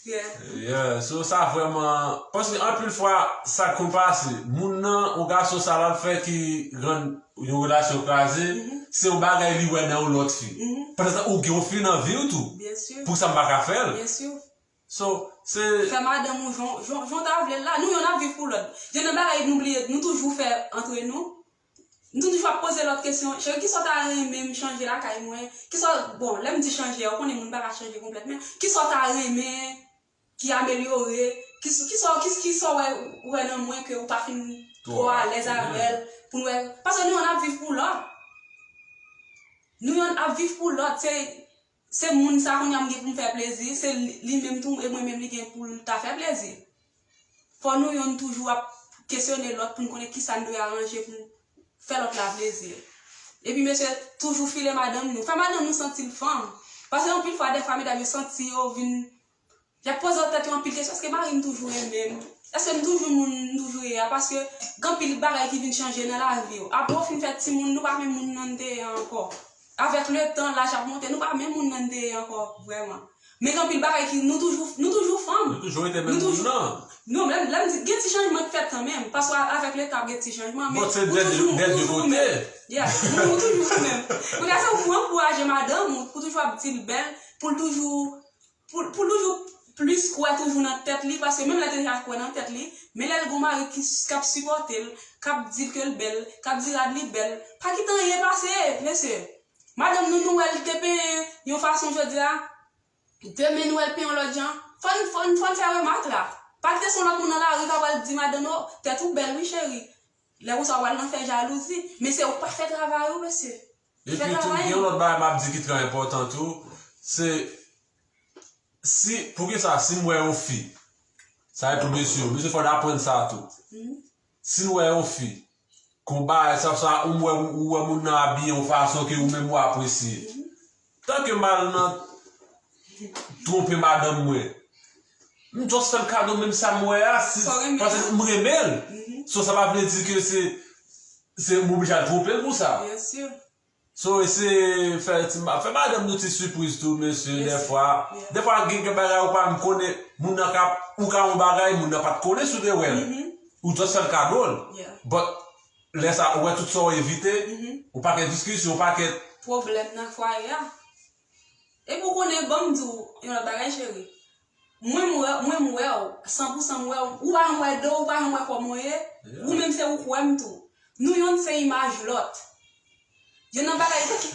Yeah. Yeah, so sa vrèman, paske anpil fwa, sa konn pase, moun nan, yon gason sa l ap fè ki rann yon relasyon kraze, se yon bagay li wè nan yon lòt fi. Pandan ou gen yon fi nan vi w tou. Byen si. Poukisa m pa ka fè l? Byen si. So, se fè madanm ou jan, jan, jan w ta vle l la. Nou yonn ap viv pou lòt. Gen de bagay nou bliye, nou toujou fè antre nou. Nou toujou ap poze lòt kesyon. Cheri, kisa w ta renmen m chanje lakay mwen? Kisa, bon, lè m di chanje a, ou konnen moun pa ka chanje konplèt, men kisa w ta renmen ki amelyore? Kisa, kisa, kisa, kisa w wè, ou wè nan mwen ke ou pa fin twò alèz avè l? Pou nou wè, paske nou yonn ap viv pou lòt. Nou yonn ap viv pou lòt. Se Se moun sa kounye a m gen pou m fè plezi, se li, li menm tou e mwen menm li gen pou l ta fè plezi. Fò nou yonn toujou ap kesyone lòt pou n konnen kisa n dwe aranje pou n fè lòt la plezi. Epi mesye, toujou file madanm nou. Fè madanm nou santi l fanm. Paske anpil fwa, dèfwa, medam yo santi yo vin Y ap poze tèt yo anpil kesyon, èske mari m toujou renmen m? Èske m toujou moun m toujou ye a? Paske gen anpil bagay ki vin chanje nan lavi w. Apre w fin fè timoun, nou pa menm moun nan n te ye ankò. Avèk letan, laj ap monte, nou pa menm moun nan n te ye ankò, vrèman. Men gen anpil bagay ki, nou toujou, nou toujou fanm. Nou toujou rete menm moun nan. Non, lè, lè m di, gen ti chanjman k fèt kanmenm. Paske avèk letan, ap gen ti chanjman, men ou toujou, ou toujou menm. Yeah, ou, ou toujou menm. Kounye a, se ou pou ankouraje madanm ou, pou toujou ap di l bèl, pou l toujou pou, pou l toujou plis kwè toujou nan tèt li, paske menm lè l te deja kwè nan tèt li, men lè l gon mari ki, k ap sipòte l, k ap di l ke l bèl, k ap di rad li bèl, pa kite anyen pase, mesye. Madanm nou, nou wè l te penyen yon fason jodi a, demen nou wè l penyen yon lòt jan, fò n, fò n, fò n fè remak la. Pa kite se yon lòt moun nan lari k ap al di madanm ou, tèt ou bèl wi cheri. Lè konsa w pral nan fè jalouzi, men se ou k pa fè travay ou, mesye. Epi tou, gen yon lòt bagay m ap di ki trè enpòtan tou, se si, poukisa si m wè yon fi, sa e pou mesye yo, mesye fò n aprann sa tou. Si n wè yon fi, konba, sa, sa, ou wè, ou wè moun nan abiye yon fason ke ou menm ou apresye. Tanke m al nan twonpe madanm mwen, m just fè l kado menm sa m wè a, si, paske m renmen l. So, sa pa vle di ke se, se m oblije al twonpe l pou sa. So, eseye fè ti ma-, fè madanm nou ti sipriz tou, mesye, dèfwa. Dèfwa, gen, gen bagay ou pa menm konnen, moun nan ka, ou ka yon bagay, moun nan pa t konnen si w te wè l. Ou just fè l kado l. But, lè sa, ou wè tout sa w evite, Mhm. ou pakèt diskisyon, ou pakèt Pwoblèm nan fwaye a. Epi w konnen, ban m di w yon lòt bagay, cheri. Mwen, m wè, mwen, m wè w, san pou san m wè w. Ou pa janm wè do, ou pa janm wè kòman w ye. Ou menm se ou k wè m tou. Nou yonn se imaj lòt. Yonn nan bagay ki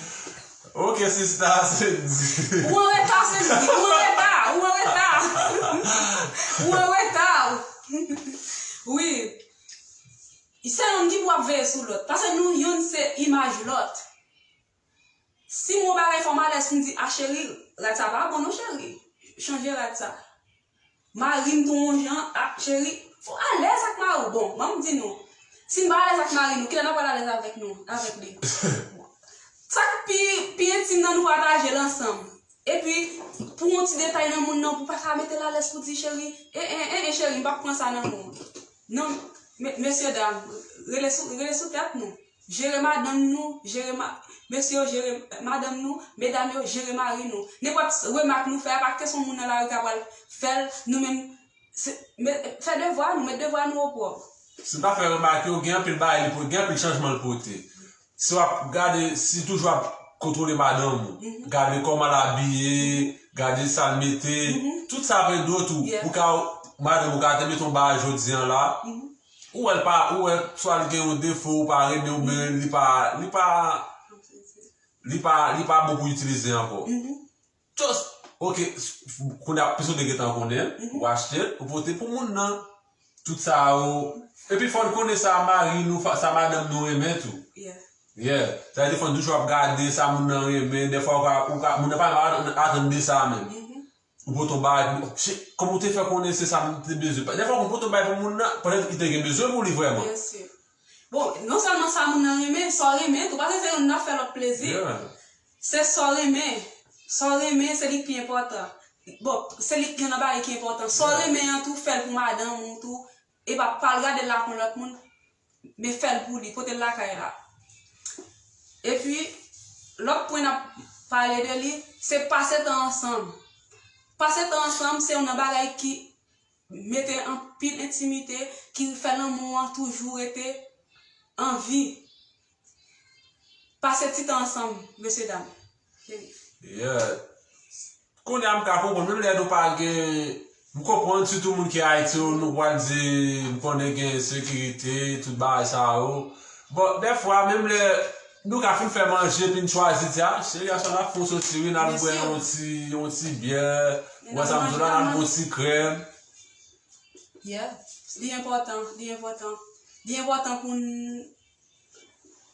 Ok, sista, se di. Ou an reta, se di. Ou an reta, ou an reta. Ou an reta. Wi. Se yonn ki pou ap veye sou lòt. Paske nou yonn se imaj lòt. Si m wè yon bagay fè m alèz pou m di, a cheri, rad sa pa bon non cheri. Chanje rad sa. Mari m tou yon jan, a cheri, fò w alèz ak mari w. Bon, ban m di nou. Si n pa alèz ak mari nou, kilè n ap pral alèz avèk nou, avèk li? Sa k pi, pi entim nan nou pataje l ansanm. Epi, pou yon ti detay nan moun nan, pou pa ka mete l alèz pou di cheri, e, e, e, e cheri, m p ap pran sa nan men w. Non, me- mesye dam, rele sou, rele sou tèt nou. Jere madanm nou, jere ma, mesye yo jere madanm nou, medam yo jere mari nou. Nenpòt remak nou fè a, pa kite se yon moun nan lari k ap pral fè l, nou menm, se, me- fè devwa nou, met devwa nou opwòp. Si n pa fè remake w, gen anpil bagay li pote, gen anpil chanjman li pote. Si w ap gade, si toujou ap kontwole madanm ou, gade kòman l abiye, gade sa l mete, tout sa pran do tou. Yeah. Ou ka, madanm ou ka te mete yon bagay jodi an la, Mhm. ou wè l pa, ou wè swa l gen yon defo, ou pa renmen, oubyen li pa, li pa, li pa, li pa bon pou itilize ankò. Mhm. Just, ok, s- kounye a, piske w te gentan konnen, Mhm. ou achte l, ou pote pou moun nan. Tout sa yo. Epi fò n konnen sa mari nou, fa- sa madanm nou renmen tou. Yeah. Yeah. Sa vle di fò n toujou ap gade sa moun nan renmen. Dèfwa ou ka, ou ka, moun nan pa menm atann de sa menm. Mhm. Ou pote yon bagay pou, oh, shit, kòman ou te fè konnen se sa m te bezwen? Dèfwa ou pote yon bagay pou moun nan, petèt li te gen bezwen pou li vrèman. Byen si. Bon, non sèlman sa moun nan renmen, sa w renmen tou, paske se youn nan fè lòt plezi. Yeah. Se sa w renmen. Sa w renmen, se li k pi enpòtan. Bon, se li k gen nan bagay ki enpòtan. Sa w renmen an tou, fè l pou madanm ou tou. E pa, pa al gade l ak yon lòt moun, men fè l pou li, pote l lakay la. Epi, lòt pwen n ap pale de li, se pase tan ansanm. Pase tan ansanm, se youn nan bagay ki mete anpil entimite, ki fè lanmou an toujou rete an vi. Pase ti tan ansanm, mesye dam. Yeah. Kounye a m ka konprann, menm lè nou pa gen, m konprann, sitou moun ki Ayiti yo, nou pral di, m konnen gen sekirite, tout bagay sa yo. Bon, dèfwa, menm lè nou ka fin fè manje, epi n chwazi di, a, cheri, aswè n ap fè yon soti, wi, n al bwè yon ti, yon ti byè, ou wè sa m di w la, n al bwè yon ti krèm. Yeah, li enpòtan, li enpòtan. Li enpòtan pou n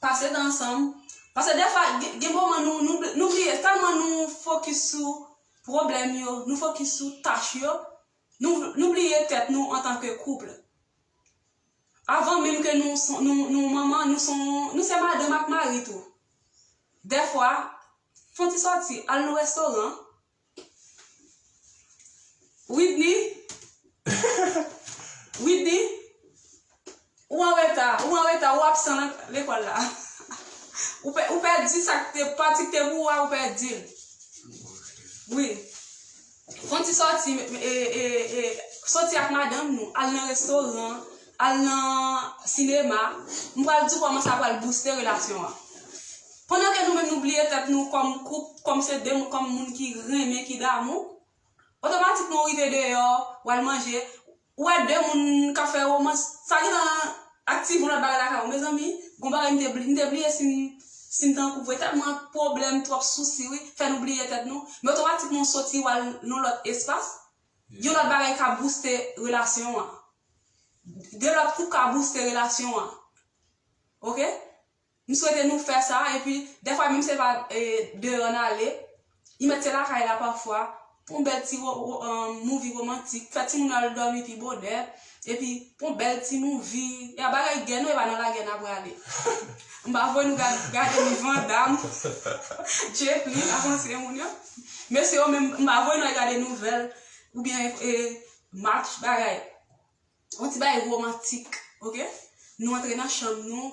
pase tan ansanm. Paske dèfwa, gen, gen moman nou, nou, nou bliye, tèlman nou fokis sou pwoblèm yo, nou fokis sou tach yo, nou, nou bliye tèt nou antanke koup. Avan menm ke nou, nou, nou manman, nou, nou se madanm ak mari tou. Dèfwa, fè yon ti sòti, al nan restoran, Whitney, Whitney, ou an reta, ou an reta, ou absan nan lekòl la. Ou pèdi sa k te, pati k te pou ou a, ou pèdi l. Wi. Fè yon ti sòti, e, e, e, sòti ak madanm nou, al nan restoran, al nan sinema. M pral di w kòman sa pral bouste relasyon an. Pandan ke nou menm nou bliye tèt nou kòm koup, kòm se de moun, kòm moun ki renmen, ki damou, otomatikman ou rive deyò, w al manje, ou wè de moun k ap fè womans, sa gentan aktive yon lòt bagay lakay ou. Mezanmi, gon bagay m te bliye, m te bliye si m, si m te an koup vre, tèlman pwoblèm, twòp sousi, wi, fè nou bliye tèt nou. Men otomatikman ou soti, w al nan lòt espas, yon lòt bagay ka bouste relasyon an. De lòt koup ka bouste relasyon an. Oke? M swete nou fè sa, epi dèfwa menm se pa, e, deyò n ale, li mèt se lakay la pafwa, pou yon bèl ti wo- wo- um, movie romantik, fè timoun yo al dòmi pi bonè, epi pou yon bèl ti movie, e a bagay gè non, e pa nan lagè n ap prale. M pa voye nou gad- gade ni Van Damme, Jet Li, avanse moun yo. Mesye yo menm, m pa voye nou al gade nouvèl, oubyen, e, match, bagay. Yon ti bagay romantik, oke? Nou antre nan chanm nou,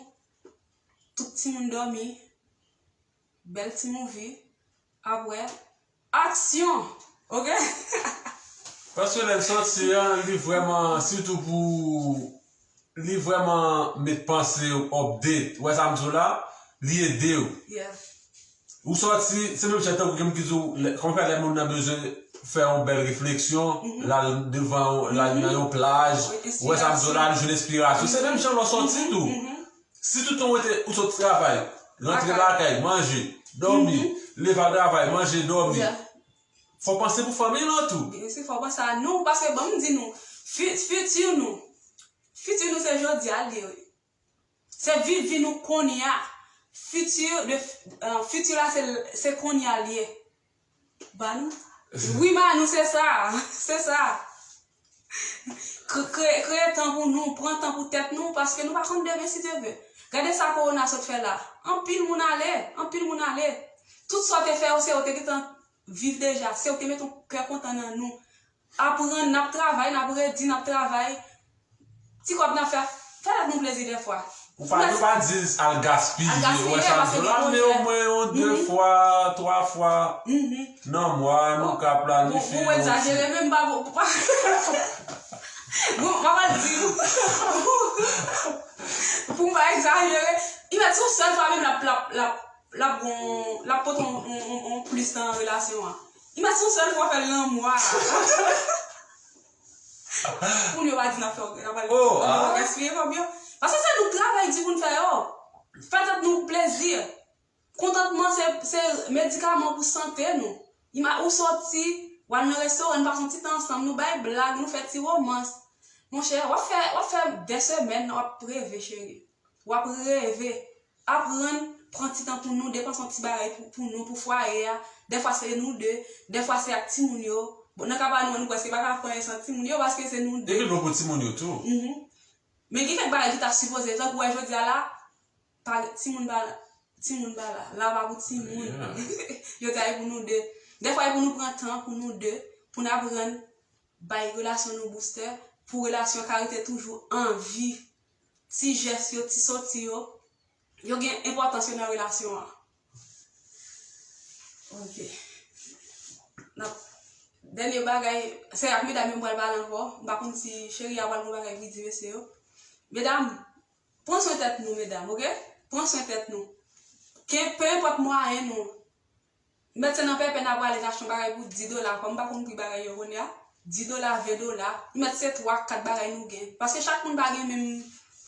tout timoun dòmi, bèl ti movie, apre, aksyon, oke? Paske lè n sòti an, li vrèman, sitou pou li vrèman met panse w update. Ou wè sa m di w la? Li ede w. Yeah. Ou sòti, se menm jan tankou ke m ki di w, lè- kòman fè lè moun nan bezwen fè yon bèl refleksyon, l al devan, l al nan yon plaj, ou wè sa m di w la, l jwenn enspirasyon. Se menm jan lè w sòti tou. Si tout tan ou rete, ou sot travay, rantre lakay, manje, dòmi, leve al travay, manje, dòmi. Yeah. Fò w panse pou fanmi lan tou. Byen si, fò w panse a nou, paske ban m di nou, fi- fiti nou, fiti nou se jodi a l ye. Se viv vi nou kounye a. Fiti de, uh, fiti la se, se kounye a l ye. Ba nou. Wi, ba nou, se sa. Se sa. Kre- Kreye, kreye tan pou nou, pran tan pou tèt nou, paske nou pa konn demen si Dye vle. Gade sa kowona sot fè la. Anpil moun ale, anpil moun ale. Tout sa w te fè yo, se yo te gentan viv deja. Se yo te met yon kè kontan nan nou. Aprann, n ap travay, n ap redi, n ap travay. Ti kòb n ap fè, fè tèt nou plezi dèfwa. Ou pa, nou pa di al gaspiye, ou wè sa m di w la, men omwen yon de fwa, twa fwa nan mwa, nou ka planifye. Bon, ou egzajere, men m pa bon. Bon, m ap al di nou. Pou m pa egzajere, imèt se yon sèl fwa menm l ap, l ap, l ap, l ap gon, l ap pote yon, yon, yon, yon plis nan relasyon an. Imèt se yon sèl fwa fè l nan mwa. Moun yo pa di n ap fè, n ap al, n ap gaspiye kòb yo. Paske se nou k travay di pou n fè yo. Fè tèt nou plezi. Kontantman se, se medikaman pou sante nou. Ima- ou soti, w al nan restoran, n pase yon ti tan ansanm, nou bay blag, nou fè ti womans. Monchè, w ap fè, w ap fè de semèn, w ap reve, cheri. W ap reve. Aprann pran ti tan pou nou, depanse yon ti bagay pou, pou nou, pou fwaye a. Dèfwa se nou de, dèfwa se ak timoun yo. Bon, nan ka pa nou an, nou prèske pa ka fè anyen san timoun yo, paske se nou de. Epi nou pou timoun yo tou. Men gen kèk bagay ki ta sipoze, tankou wè jodi a la, pa, timoun pa la. Timoun pa la. La pa pou timoun. Jodi a e pou nou de. Dèfwa e pou nou pran tan pou nou de, pou n aprann bay relasyon nou boustè, pou relasyon ka rete toujou an vi. Ti jès yo, ti soti yo, yo gen enpòtans yo nan relasyon an. Ok. N ap, dènye bagay, se ak medam yo m pral pale ankò. M pa konn si cheri a pral gen bagay pou di mesye yo. Medam, pran swen tèt nou, medam, ok? Pran swen tèt nou. Ke, pe enpòt mwayen nou. Mèt se nan pèpè n a prale n achte yon bagay pou dis dola, kòm m pa konn pri bagay yo kounye a, dis dola, ven dola, mèt se twa, kat bagay nou gen. Paske chak moun pa gen menm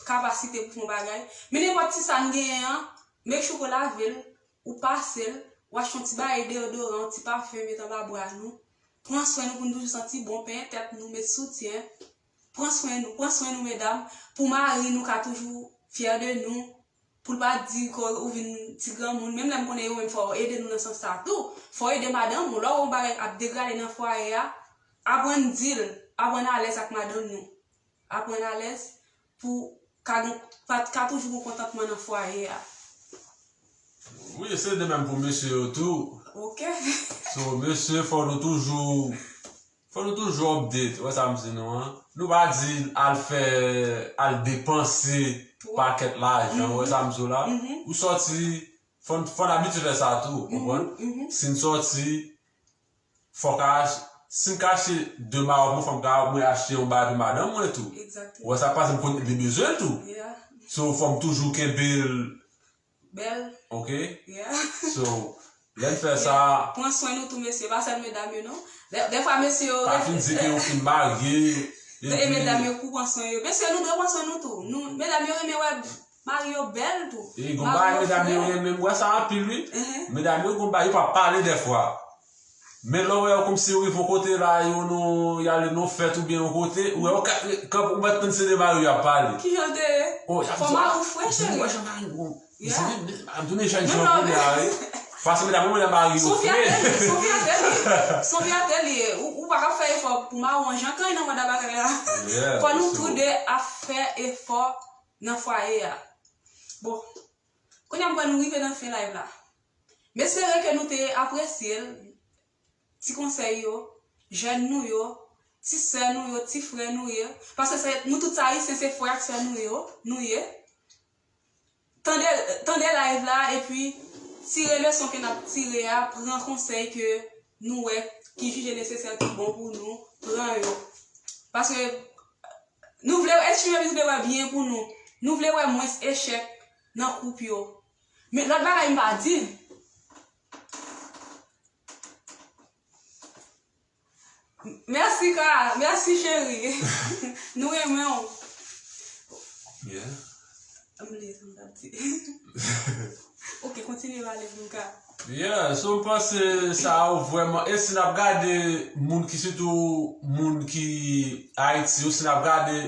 kapasite pou fè yon bagay. Men nenpòt ti sa n genyen an, make sure ke w lave l, ou pase l, ou achte yon ti bagay deyodoran, yon ti pafen, met anba bra nou. Pran swen nou pou n toujou santi bon, penyen tèt nou, met soutyen. Pran swen nou, pran swen nou, medam, pou mari nou ka toujou fyè de nou. Pou l pa di ke ou vin ti granmoun, menm lè m konnen yo menm fò yo ede nou nan sans sa tou. Fò w ede madanm ou, lè w wè yon bagay ap degrade nan fwaye a, aprann di l, aprann alèz ak madanm nou. Aprann alèz pou ka gon, pa, ka toujou gon kontantman nan fwaye a. Wi, se de menm pou mesye yo tou. Ok. So, mesye, fò nou toujou Fò nou toujou update, ou wè sa m di nou an. Nou pa di al fè, al depanse pakèt lajan, ou wè sa m di w la. Ou sòti, fò n, fò n abitye fè sa tou, ou konprann? Si n sòti, fò ka, si m ka achte de mayo pou fanm, ka mwen achte yon bagay pou madanm mwen tou. Ou wè sa, paske m konn li bezwen l tou. So, fò m toujou kenbe l Bèl. Ok? Yeah. So, lè n fè sa. Pran swen nou tou, mesye. Pa sèl medam yo, non. Dè, dèfwa, mesye yo. Pa fin di ke yo fin marye. E medam yo pou pran swen yo. Mesye, nou dwe pran swen nou tou. Nou, medam yo renmen wè mari yo bèl tou. E gon bagay medam yo renmen, m wè sa anpil, wi. Medam yo gon bagay, yo pa pale dèfwa. Men lè w wè yo kòmsi yo rive yon kote la, yo nan, y ale nan fèt oubyen yon kote, ou wè yo ka, kanpe, ou mèt tann se de mari yo ap pale. Kijan l te ye? Fò mari w fre, cheri. Ou wè jan mari w, mezanmi, m tounen jèn jan kounye a, wi. Paske medam yo renmen mari yo fre. Se yon fyète li ye, se yon fyète li ye. Ou pa ka fè efò pou mari w an jan kay nan manda bagay la. Fò nou tou de ap fè efò nan fwaye a. Bon, kounye a m kwè nou rive nan fen live la. M espere ke nou te apresye l, ti konsèy yo, jèn nou yo, ti sè nou yo, ti frè nou yo. Paske se, nou tout se Ayisyen, se frè ak sè nou yo, nou ye. Tande, tande live la, epi tire leson ke n ap tire a, pran konsèy ke nou wè ki jije nesesè, ki bon pou nou, pran yo. Paske Nou vle, H P M vle wè byen pou nou. Nou vle wè mwens echèk nan koup yo. Men lòt bagay m pa di. Mèsi, Ka. Mèsi, cheri. Nou renmen w. Yeah. M bliye sa m t ap di. Ok, kontinye pale pou m ka. Yeah, so m panse sa yo vrèman. E si n ap gade moun ki, sitou moun ki Ayiti yo, si n ap gade,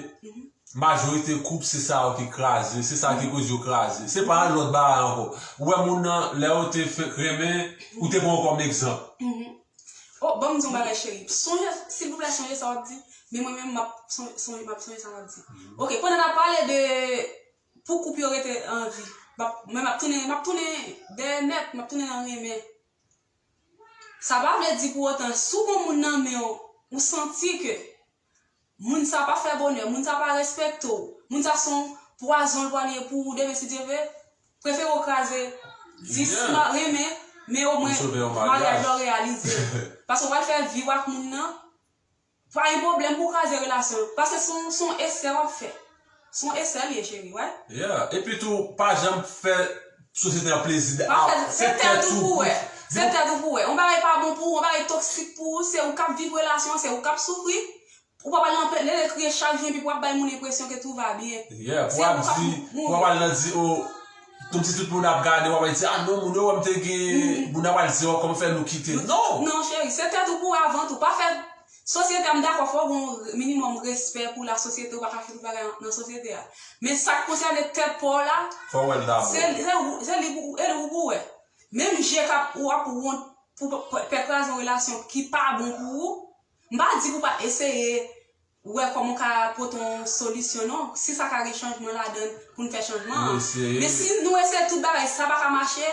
majorite koup se sa yo ki kraze, se sa ki koz yo kraze. Se pa yon lòt bagay ankò. Ou wè moun nan, lè yo te fenk renmen, ou te pran yo kòm egzanp. Oh, ban m di yon bagay, cheri. Sonje, silvouplè, sonje sa w ap di. Men mwen menm, m ap son- sonje, m ap sonje sa w ap di. Ok, pandan n ap pale de pou koup yo rete an vi, m ap- mwen m ap tounen, m ap tounen dèyè nèt, m ap tounen nan renmen. Sa pa vle di pou otan, si w gon moun nan men w, ou santi ke moun sa pa fè bonè, moun sa pa respekte w, moun sa se yon pwazon l pral ye pou ou demen si Dye vle, prefere w kraze dis nan renmen, men omwen maryaj la w reyalize. Paske w pral fè vi w ak moun nan, pa gen pwoblèm pou w kraze relasyon an, paske se yon, se yon esè w ap fè. Se yon esè l ye, cheri, wè. Yeah. Epi tou, pa janm fè sosyete an plezi. Pa fè, se tèt ou pou wè. Se tèt ou pou wè. Yon bagay pa bon pou ou, yon bagay toksik pou ou, se ou k ap viv relasyon an, se ou k ap soufri. Ou pa pral nan lele kriye chak jou epi pou w ap bay moun enpresyon ke tout va bien. Yeah, pou w ap di, pou w ap al nan di, oh, kòmsi tout moun ap gade, w ap al di, ah non, moun yo wè m te gen, moun ap al di, oh, kòman fè nou kite. Non! Non, cheri, se tèt ou pou wè avan tou. Pa fè sosyete a, m dakò, fò w gen yon minimòm respè pou la sosyete, ou pa ka fè tout bagay nan sosyete a. Men sa k konsène tèt pa w la, Fò w wè l dabò. se se ou- se li pou e li pou wè. Menm je k ap ou ap wont pou pè kraze yon relasyon ki pa bon pou ou, m pa di pou pa eseye wè kòman w ka pote yon solisyon non, si sa ka gen chanjman ladan l pou n fè chanjman an. Men si nou eseye tout bagay, sa pa ka mache,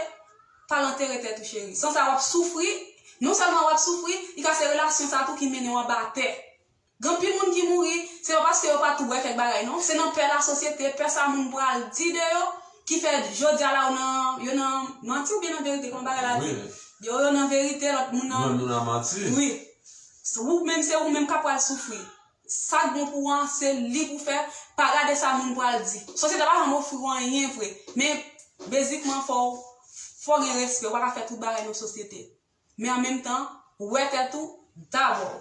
pa al antere tèt ou cheri. San sa w ap soufri, non sèlman w ap soufri, li ka se relasyon sa tou ki mennen w anba tè. Gen anpil moun ki mouri, se pa paske yo pa t wè kèk bagay non, se nan pè lasosyete, pè sa moun pral di de yo, ki fè jodi a la yo nan, yo nan manti oubyen nan verite, kòman bagay la di? Yo, yo nan verite, lòt moun nan. Lòt moun nan manti. Wi. Ou menm, se ou menm k ap pral soufri. Sa k bon pou ou an, se li pou fè, pa gade sa moun pral di. Sosyete a pa janm ofri w anyen vre. Men, bezikman, fò w, fò w gen respè, ou pa ka fè tout bagay nan sosyete. Men an menm tan, wè tèt ou dabò.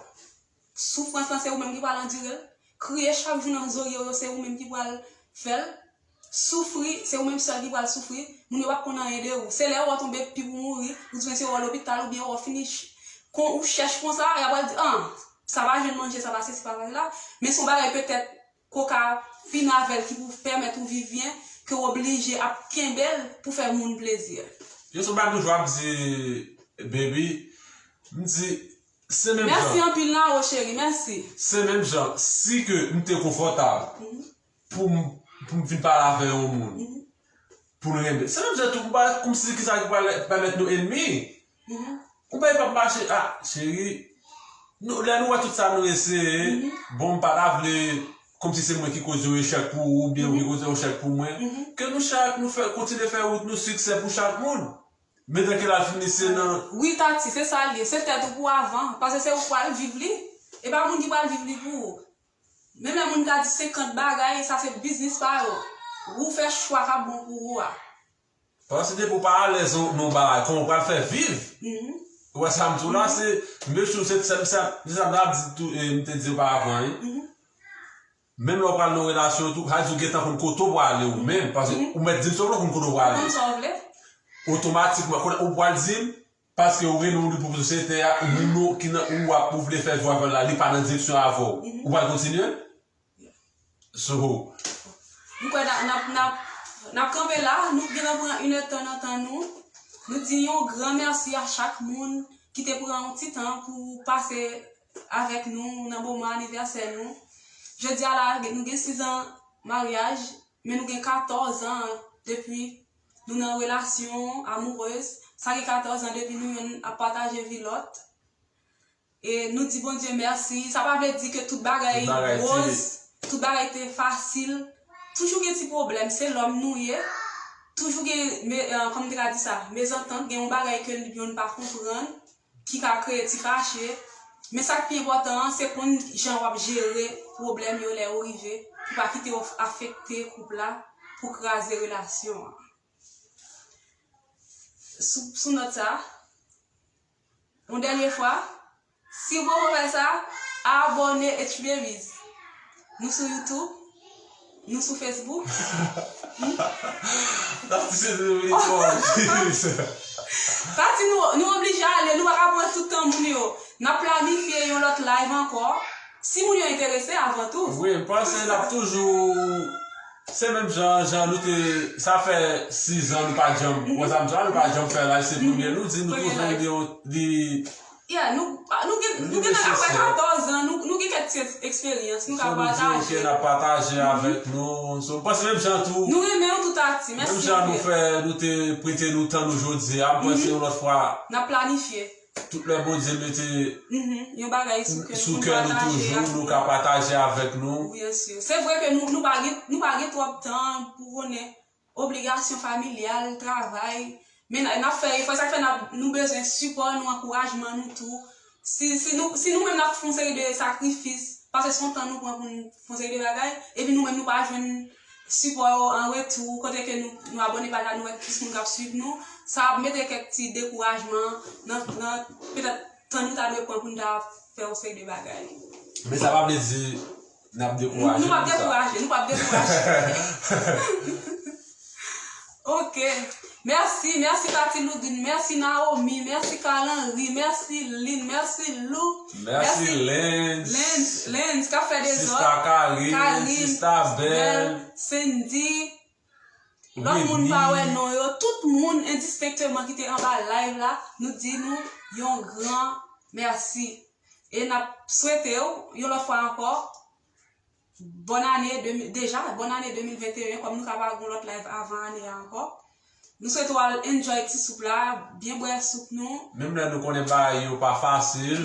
Soufrans lan, se ou menm ki pral andire l. Kriye chak jou nan zorye w yo, se ou menm ki pral fè l. Soufri, se ou menm sèl ki pral soufri. Moun yo p ap konn anyen de ou. Se lè yo wè w tonbe epi pou mouri, ou di mesye w lopital oubyen w fini ch- kon ou chèch konsa, y ap pral di, ah, sa pa jwenn manje, sa pa sesi, pa sela. Men se yon bagay petèt ke w ka fin avè l ki pou pèmèt ou viv byen, ke w oblije ap kenbe l pou fè moun plezi. Yo se yon bagay toujou ap di, baby, m di, se menm jan. Mèsi anpil, Nao, cheri, mèsi. Se menm jan, si ke m te konfòtab pou m, pou m vin pale avè yon moun, pou l renmen. Se menm jan tou, m pa kòmsi ki sa ki pral pèmèt nou enmi. Ou bay p ap mache, ah, cheri, nou, lè nou wè tout sa nou eseye, bon, m pa ta vle kòmsi se mwen ki koze yon echèk pou ou, oubyen ou ki koze yon echèk pou mwen. Ke nou chak, nou fè, kontinye fè wout nou, siksè pou chak moun. Men tanke l al fini, se nan. Wi, Tati, se sa l ye. Se tèt ou pou avan, paske se ou k pral viv li. E pa moun ki pral viv li pou ou. Menm lè moun ka di senkant bagay, sa se biznis pa yo. Ou fè chwa k ap bon pou ou a. Paske depi w pa alèz nan yon bagay, kòman w pral fè viv? Ou wè sa m di w la, se, m te di w, se, se, se, se sa m t ap di tou, e, m te di w pa avan, wi. Menm lè w pral nan yon relasyon tou, sa di w gentan konn kote w prale ou menm, paske ou mèt di m sa w vle, w konn kote w prale. Ou konn sa w vle. Otomatikman, kounye a ou pral di m, paske ou renmen ou li pou sosyete a, ou moun ou ki nan, ou ap, ou vle fè jou avè l la, li pa nan direksyon avè w. Ou pral kontinye? So. M kwè n ap, n ap, n ap, n ap kanpe la, nou gentan pran inèdtan nan tan nou. Nou di yon gran mèsi a chak moun ki te pran yon ti tan pou pase avèk nou nan moman anivèsè nou. Jodi a la, nou gen sizan maryaj, men nou gen katòz an depi nou nan relasyon amourez. Sa gen katòz an depi nou youn ap pataje vi lòt. E nou di Bondye mèsi. Sa pa vle di ke tout bagay woz, tout bagay te fasil. Toujou gen ti pwoblèm, se lòm nou ye. Toujou gen, me- e, kòman m te ka di sa, mezantant, gen yon bagay ke youn pa konprann, ki ka kreye ti fache. Men sa k pi enpòtan an, se konn jan w ap jere pwoblèm yo lè yo rive, pou pa kite yo afekte koup la, pou kraze relasyon an. Sou, sou nòt sa, yon dènye fwa, si w poko fè sa, abòne H Babies. Nou sou YouTube, nou sou Facebook. Tati se te vini fò, Jezi. Tati, nou, nou oblije ale, nou pa ka pran tout tan moun yo. N ap planifye yon lòt live ankò. Si moun yo enterese, avan tou. Wi, m panse n ap toujou, se menm jan, jan nou te, sa fè sis an nou pa janm, wè sa m di la, nou pa janm fè live, se premye nou di, nou toujou di, di Yeah, nou, nou gen, nou gen apre katòz an, nou, nou gen kèk ti eksperyans, nou ka pataje. So nou di, ok, n ap pataje avèk nou. So, m panse menm jan tou. Nou renmen w tou, Tati. Mèsi anpil. Menm jan nou fè, nou te prete nou tan nou jodi a, m panse yon lòt fwa. N ap planifye. Tout lè Bondye mete yon bagay sou kè nou, sou kè nou toujou, nou ka pataje avèk nou. Byen si. Se vre ke nou, nou pa gen, nou pa gen twòp tan pou konnen obligasyon familyal, travay. Men n, n ap fè efò, sa k fè n ap, nou bezwen sipò nou, ankourajman nou tou. Si, si nou, si nou menm n ap fè yon seri de sakrifis, paske se yon tan nou pran pou n fè yon seri de bagay, epi nou menm nou pa jwenn sipò yo an retou, kote ke nou, nou abòne paj la, nou wè plis moun k ap swiv nou, sa ap mete kèk ti dekourajman nan, nan petèt tan nou ta dwe pran pou n ta fè yon seri de bagay. Men sa pa vle di n ap dekouraje. Nou p ap dekouraje, nou p ap dekouraje. Ok. Mèsi, mèsi Tati Loudine, mèsi Naomi, mèsi Carl Henry, mèsi Lynn, mèsi Lou, mèsi Lens, Lens, Lens, k ap fè dezòd, Sista Karin, Karin, Sista Bèl, Bèl, Cindy, lòt moun pa wè non yo, tout moun endistenkteman ki te anba live la, nou di nou yon gran mèsi. E n ap swete w, yon lòt fwa ankò, bòn ane de mil, deja, bòn ane de mil venteyen, kòm nou ka pa gen yon lòt live avan ane a ankò. Nou swete w al enjoy ti soup la, byen bwè soup nou. Menm lè nou konnen bagay yo pa fasil.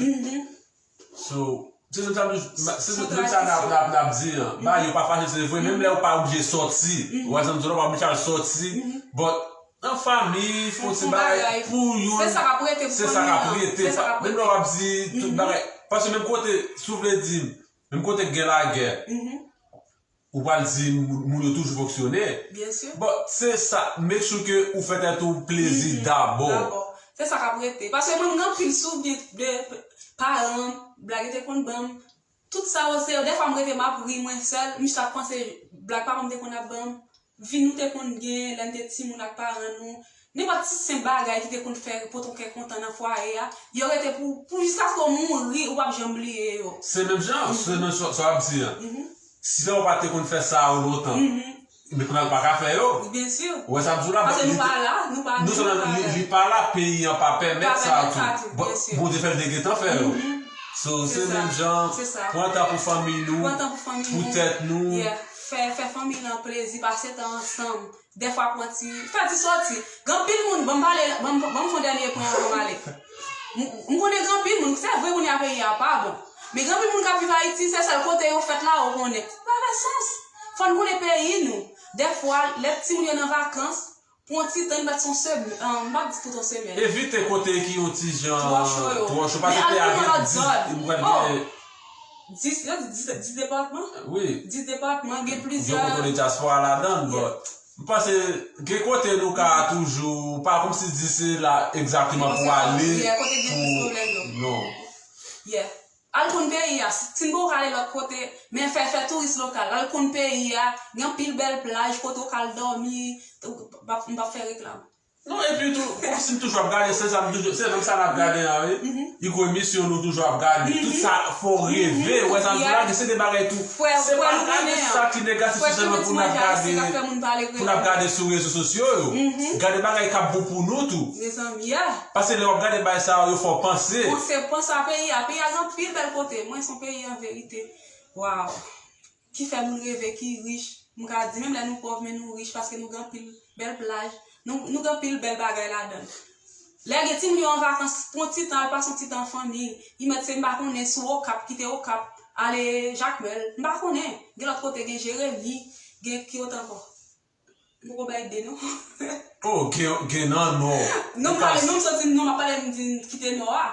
So, se menm sa nou, se menm sa n ap, n ap, n ap di an. Bagay yo pa fasil, se vre. Menm lè ou pa oblije sòti. Ou wè sa m di la, ou pa oblije al sòti. But, nan fanmi, fè yon ti bagay pou youn. Se sa k ap rete pou fanmi an. Se sa k ap rete. Menm lè w ap di tout bagay. Paske menm kote, si w vle di m, menm kote k gen lagè, ou pral di moun, moun yo toujou fonksyone. But se sa, make sure ke ou fè tèt ou plezi dabò. Se sa k ap rete. Paske mwen, m gen anpil souvni de paran m, blag yo te konn ban m. Tout sa yo se yo. Dèfwa m rete m ap ri mwen sèl, m jis ap panse blag papa m te konn ap ban m, vi nou te konn gen lè n te timoun ak paran nou, nenpòt ti senp bagay ki te konn fè pote yon kè kontan nan fwaye a, yo rete pou, pou jiskaske w mouri, ou p ap janm bliye yo. Se menm jan, se menm sa, sa w ap di an. Si papa w pa te konn fè sa yo lontan, men kounye a l pa ka fè yo. Byen si. Ou wè sa m di w la? Paske nou pa la, nou pa, nou sèlman, li, li pa la, peyi an pa pèmèt sa tou. Bondye fè l te gentan fè yo. So, se menm jan, pran tan pou fanmi nou, pou tèt nou. Fè, fè fanmi lan plezi, pase tan ansanm. Dèfwa pran ti, fè ti sòti. Gen anpil moun, ban m pale, ban m, ban m fè yon dènye pwen avan m ale. M, m konnen gen anpil moun, se vre kounye a peyi a pa bon. Men gen anpil moun k ap viv Ayiti, se sèl kote yo fèt la, ou konnen. Sa pa fè sans. Fò n konnen peyi nou. Dèfwa, lè timoun yo nan vakans, pran ti tan, li mèt se yon semèn, m p ap di tout yon semèn. Evite kote ki yon ti jan twò cho, paske peyi a gen dis, m kwè l gen dis, yo di dis, dis depatman? Wi. Dis depatman, gen plizyè. Gen kote w gen dyaspora ladan l, but m panse gen kote nou ka toujou, pa kòmsi di se la egzakteman pou ale, kote gen plis pwoblèm yo. Non. Yeah. Al konn peyi a. Si, si n poko ka ale lòt kote, men fè, fè touris lokal. Al konn peyi a. Gen anpil bèl plaj kote w ka al dòmi. M p ap, m p ap fè reklam. Non, epi tou, kòmsi m toujou ap gade, se sa m toujou, se menm sa n ap gade a, wi. Iko emisyon nou toujou ap gade. Tout sa fè w reve, wè sa m di la, se de bagay tou. Se pa gade sa ki negatif, se sèlman pou n ap gade, pou n ap gade sou rezo sosyo yo. Gade bagay k ap bon pou nou tou. Mezanmi, yeah. Paske lè w ap gade bagay sa yo, yo fè w panse. Panse, panse a peyi a. Peyi a gen anpil bèl kote. Mwen, se yon peyi an verite. Waw. Ki fè moun reve, ki rich. M ka di, menm lè nou pòv, men nou rich paske nou gen anpil bèl plaj. Nou, nou gen anpil bèl bagay ladan l. Lè gen timoun yo an vakans, pran ti tan, al pase yon ti tan an fanmi. Li mèt se, m pa konnen, sou Okap, kite Okap, ale Jakmèl. M pa konnen. Gen lòt kote, gen Jeremi, gen ki kote ankò? M poko bay ide non. Oh, gen, gen nan Nò. Non, m pale, non, m soti Nò, m ap pale, m di n kite Nò a.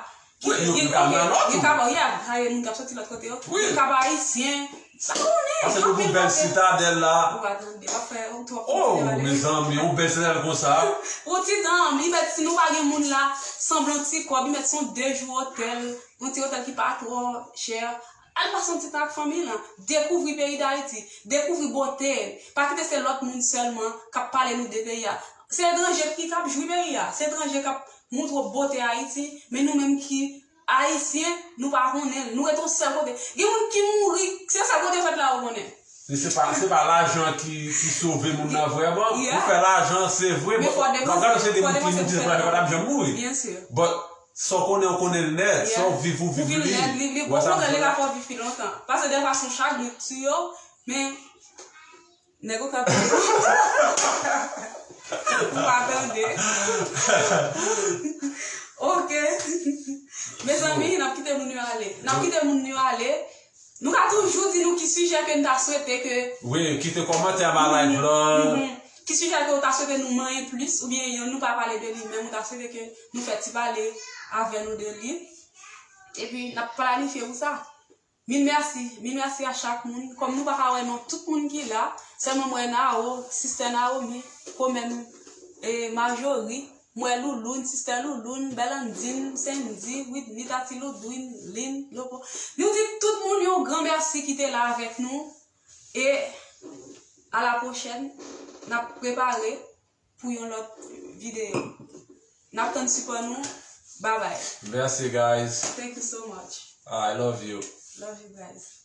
Wi, yo, yo ka nan lòt, yo ka, yeah, gen moun k ap soti lòt kote yo. Wi. Yo ka pa ayisyen. Sa konnen. Paske nou gen bèl sitadèl la. Ou pa tande, pa fè, ou twò konfizyon. Oh, mezanmi, yon bèl sitadèl konsa. Yon ti tan, li mèt, si nou pa gen moun la, sanble yon ti kòb, li mèt se yon de jou otèl, yon ti otèl ki pa twò chè. Al pase yon ti tan ak fanmi lan, dekouvri peyi Dayiti, dekouvri bote l. Pa kite se lòt moun sèlman k ap pale nou de peyi a. Se etranje ki, k ap jwi peyi a, se etranje k ap montre w bote Ayiti, men nou menm ki Ayisyen, nou pa konnen l. Nou rete yon sèl kote. Gen moun ki mouri, se sèl kote fèt la yo konnen. Men se pa, se pa lajan ki, ki sove moun nan vrèman. Yeah. Ou fè lajan, se vre, men fò depanse, fò depanse pou fè lajan. But sa w konnen, w konnen l nèt. Yeah. Sa w viv, ou viv li. Ou viv li nèt, li, li, okontrè, li ka fè w viv pi lontan. Paske dèfwa se yon chagren k tiye w, men nèg ou kanpe. Ou pa tande. Ok. Mezanmi, n ap kite moun yo ale. N ap kite moun yo ale. Nou ka toujou di nou ki sijè ke n ta swete ke... Wi, kite kòmantè anba live lan. Mhm. Ki sijè ke w ta swete nou manyen plis, oubyen yon nou pa pale de li, men ou ta swete ke nou fè ti pale avè nou de li. Epi, n ap planifye pou sa. Mil mèsi, mil mèsi a chak moun. Kòm nou pa ka wè non tout moun ki la, sèlman m wè Nao, sistè Naomi, Komèn, e, Marjorie, m wè Louloun, sistè Louloun, Bèlandine, Sandy, Whitney, Tati Loudwin, Lynn, Lopo. Nou di tout moun yon gran mèsi ki te la avèk nou. E a la pwochèn, n ap prepare pou yon lòt videyo. N ap tann sipò nou. Bye bye. Merci, guys. Thank you so much. I love you. Love you guys.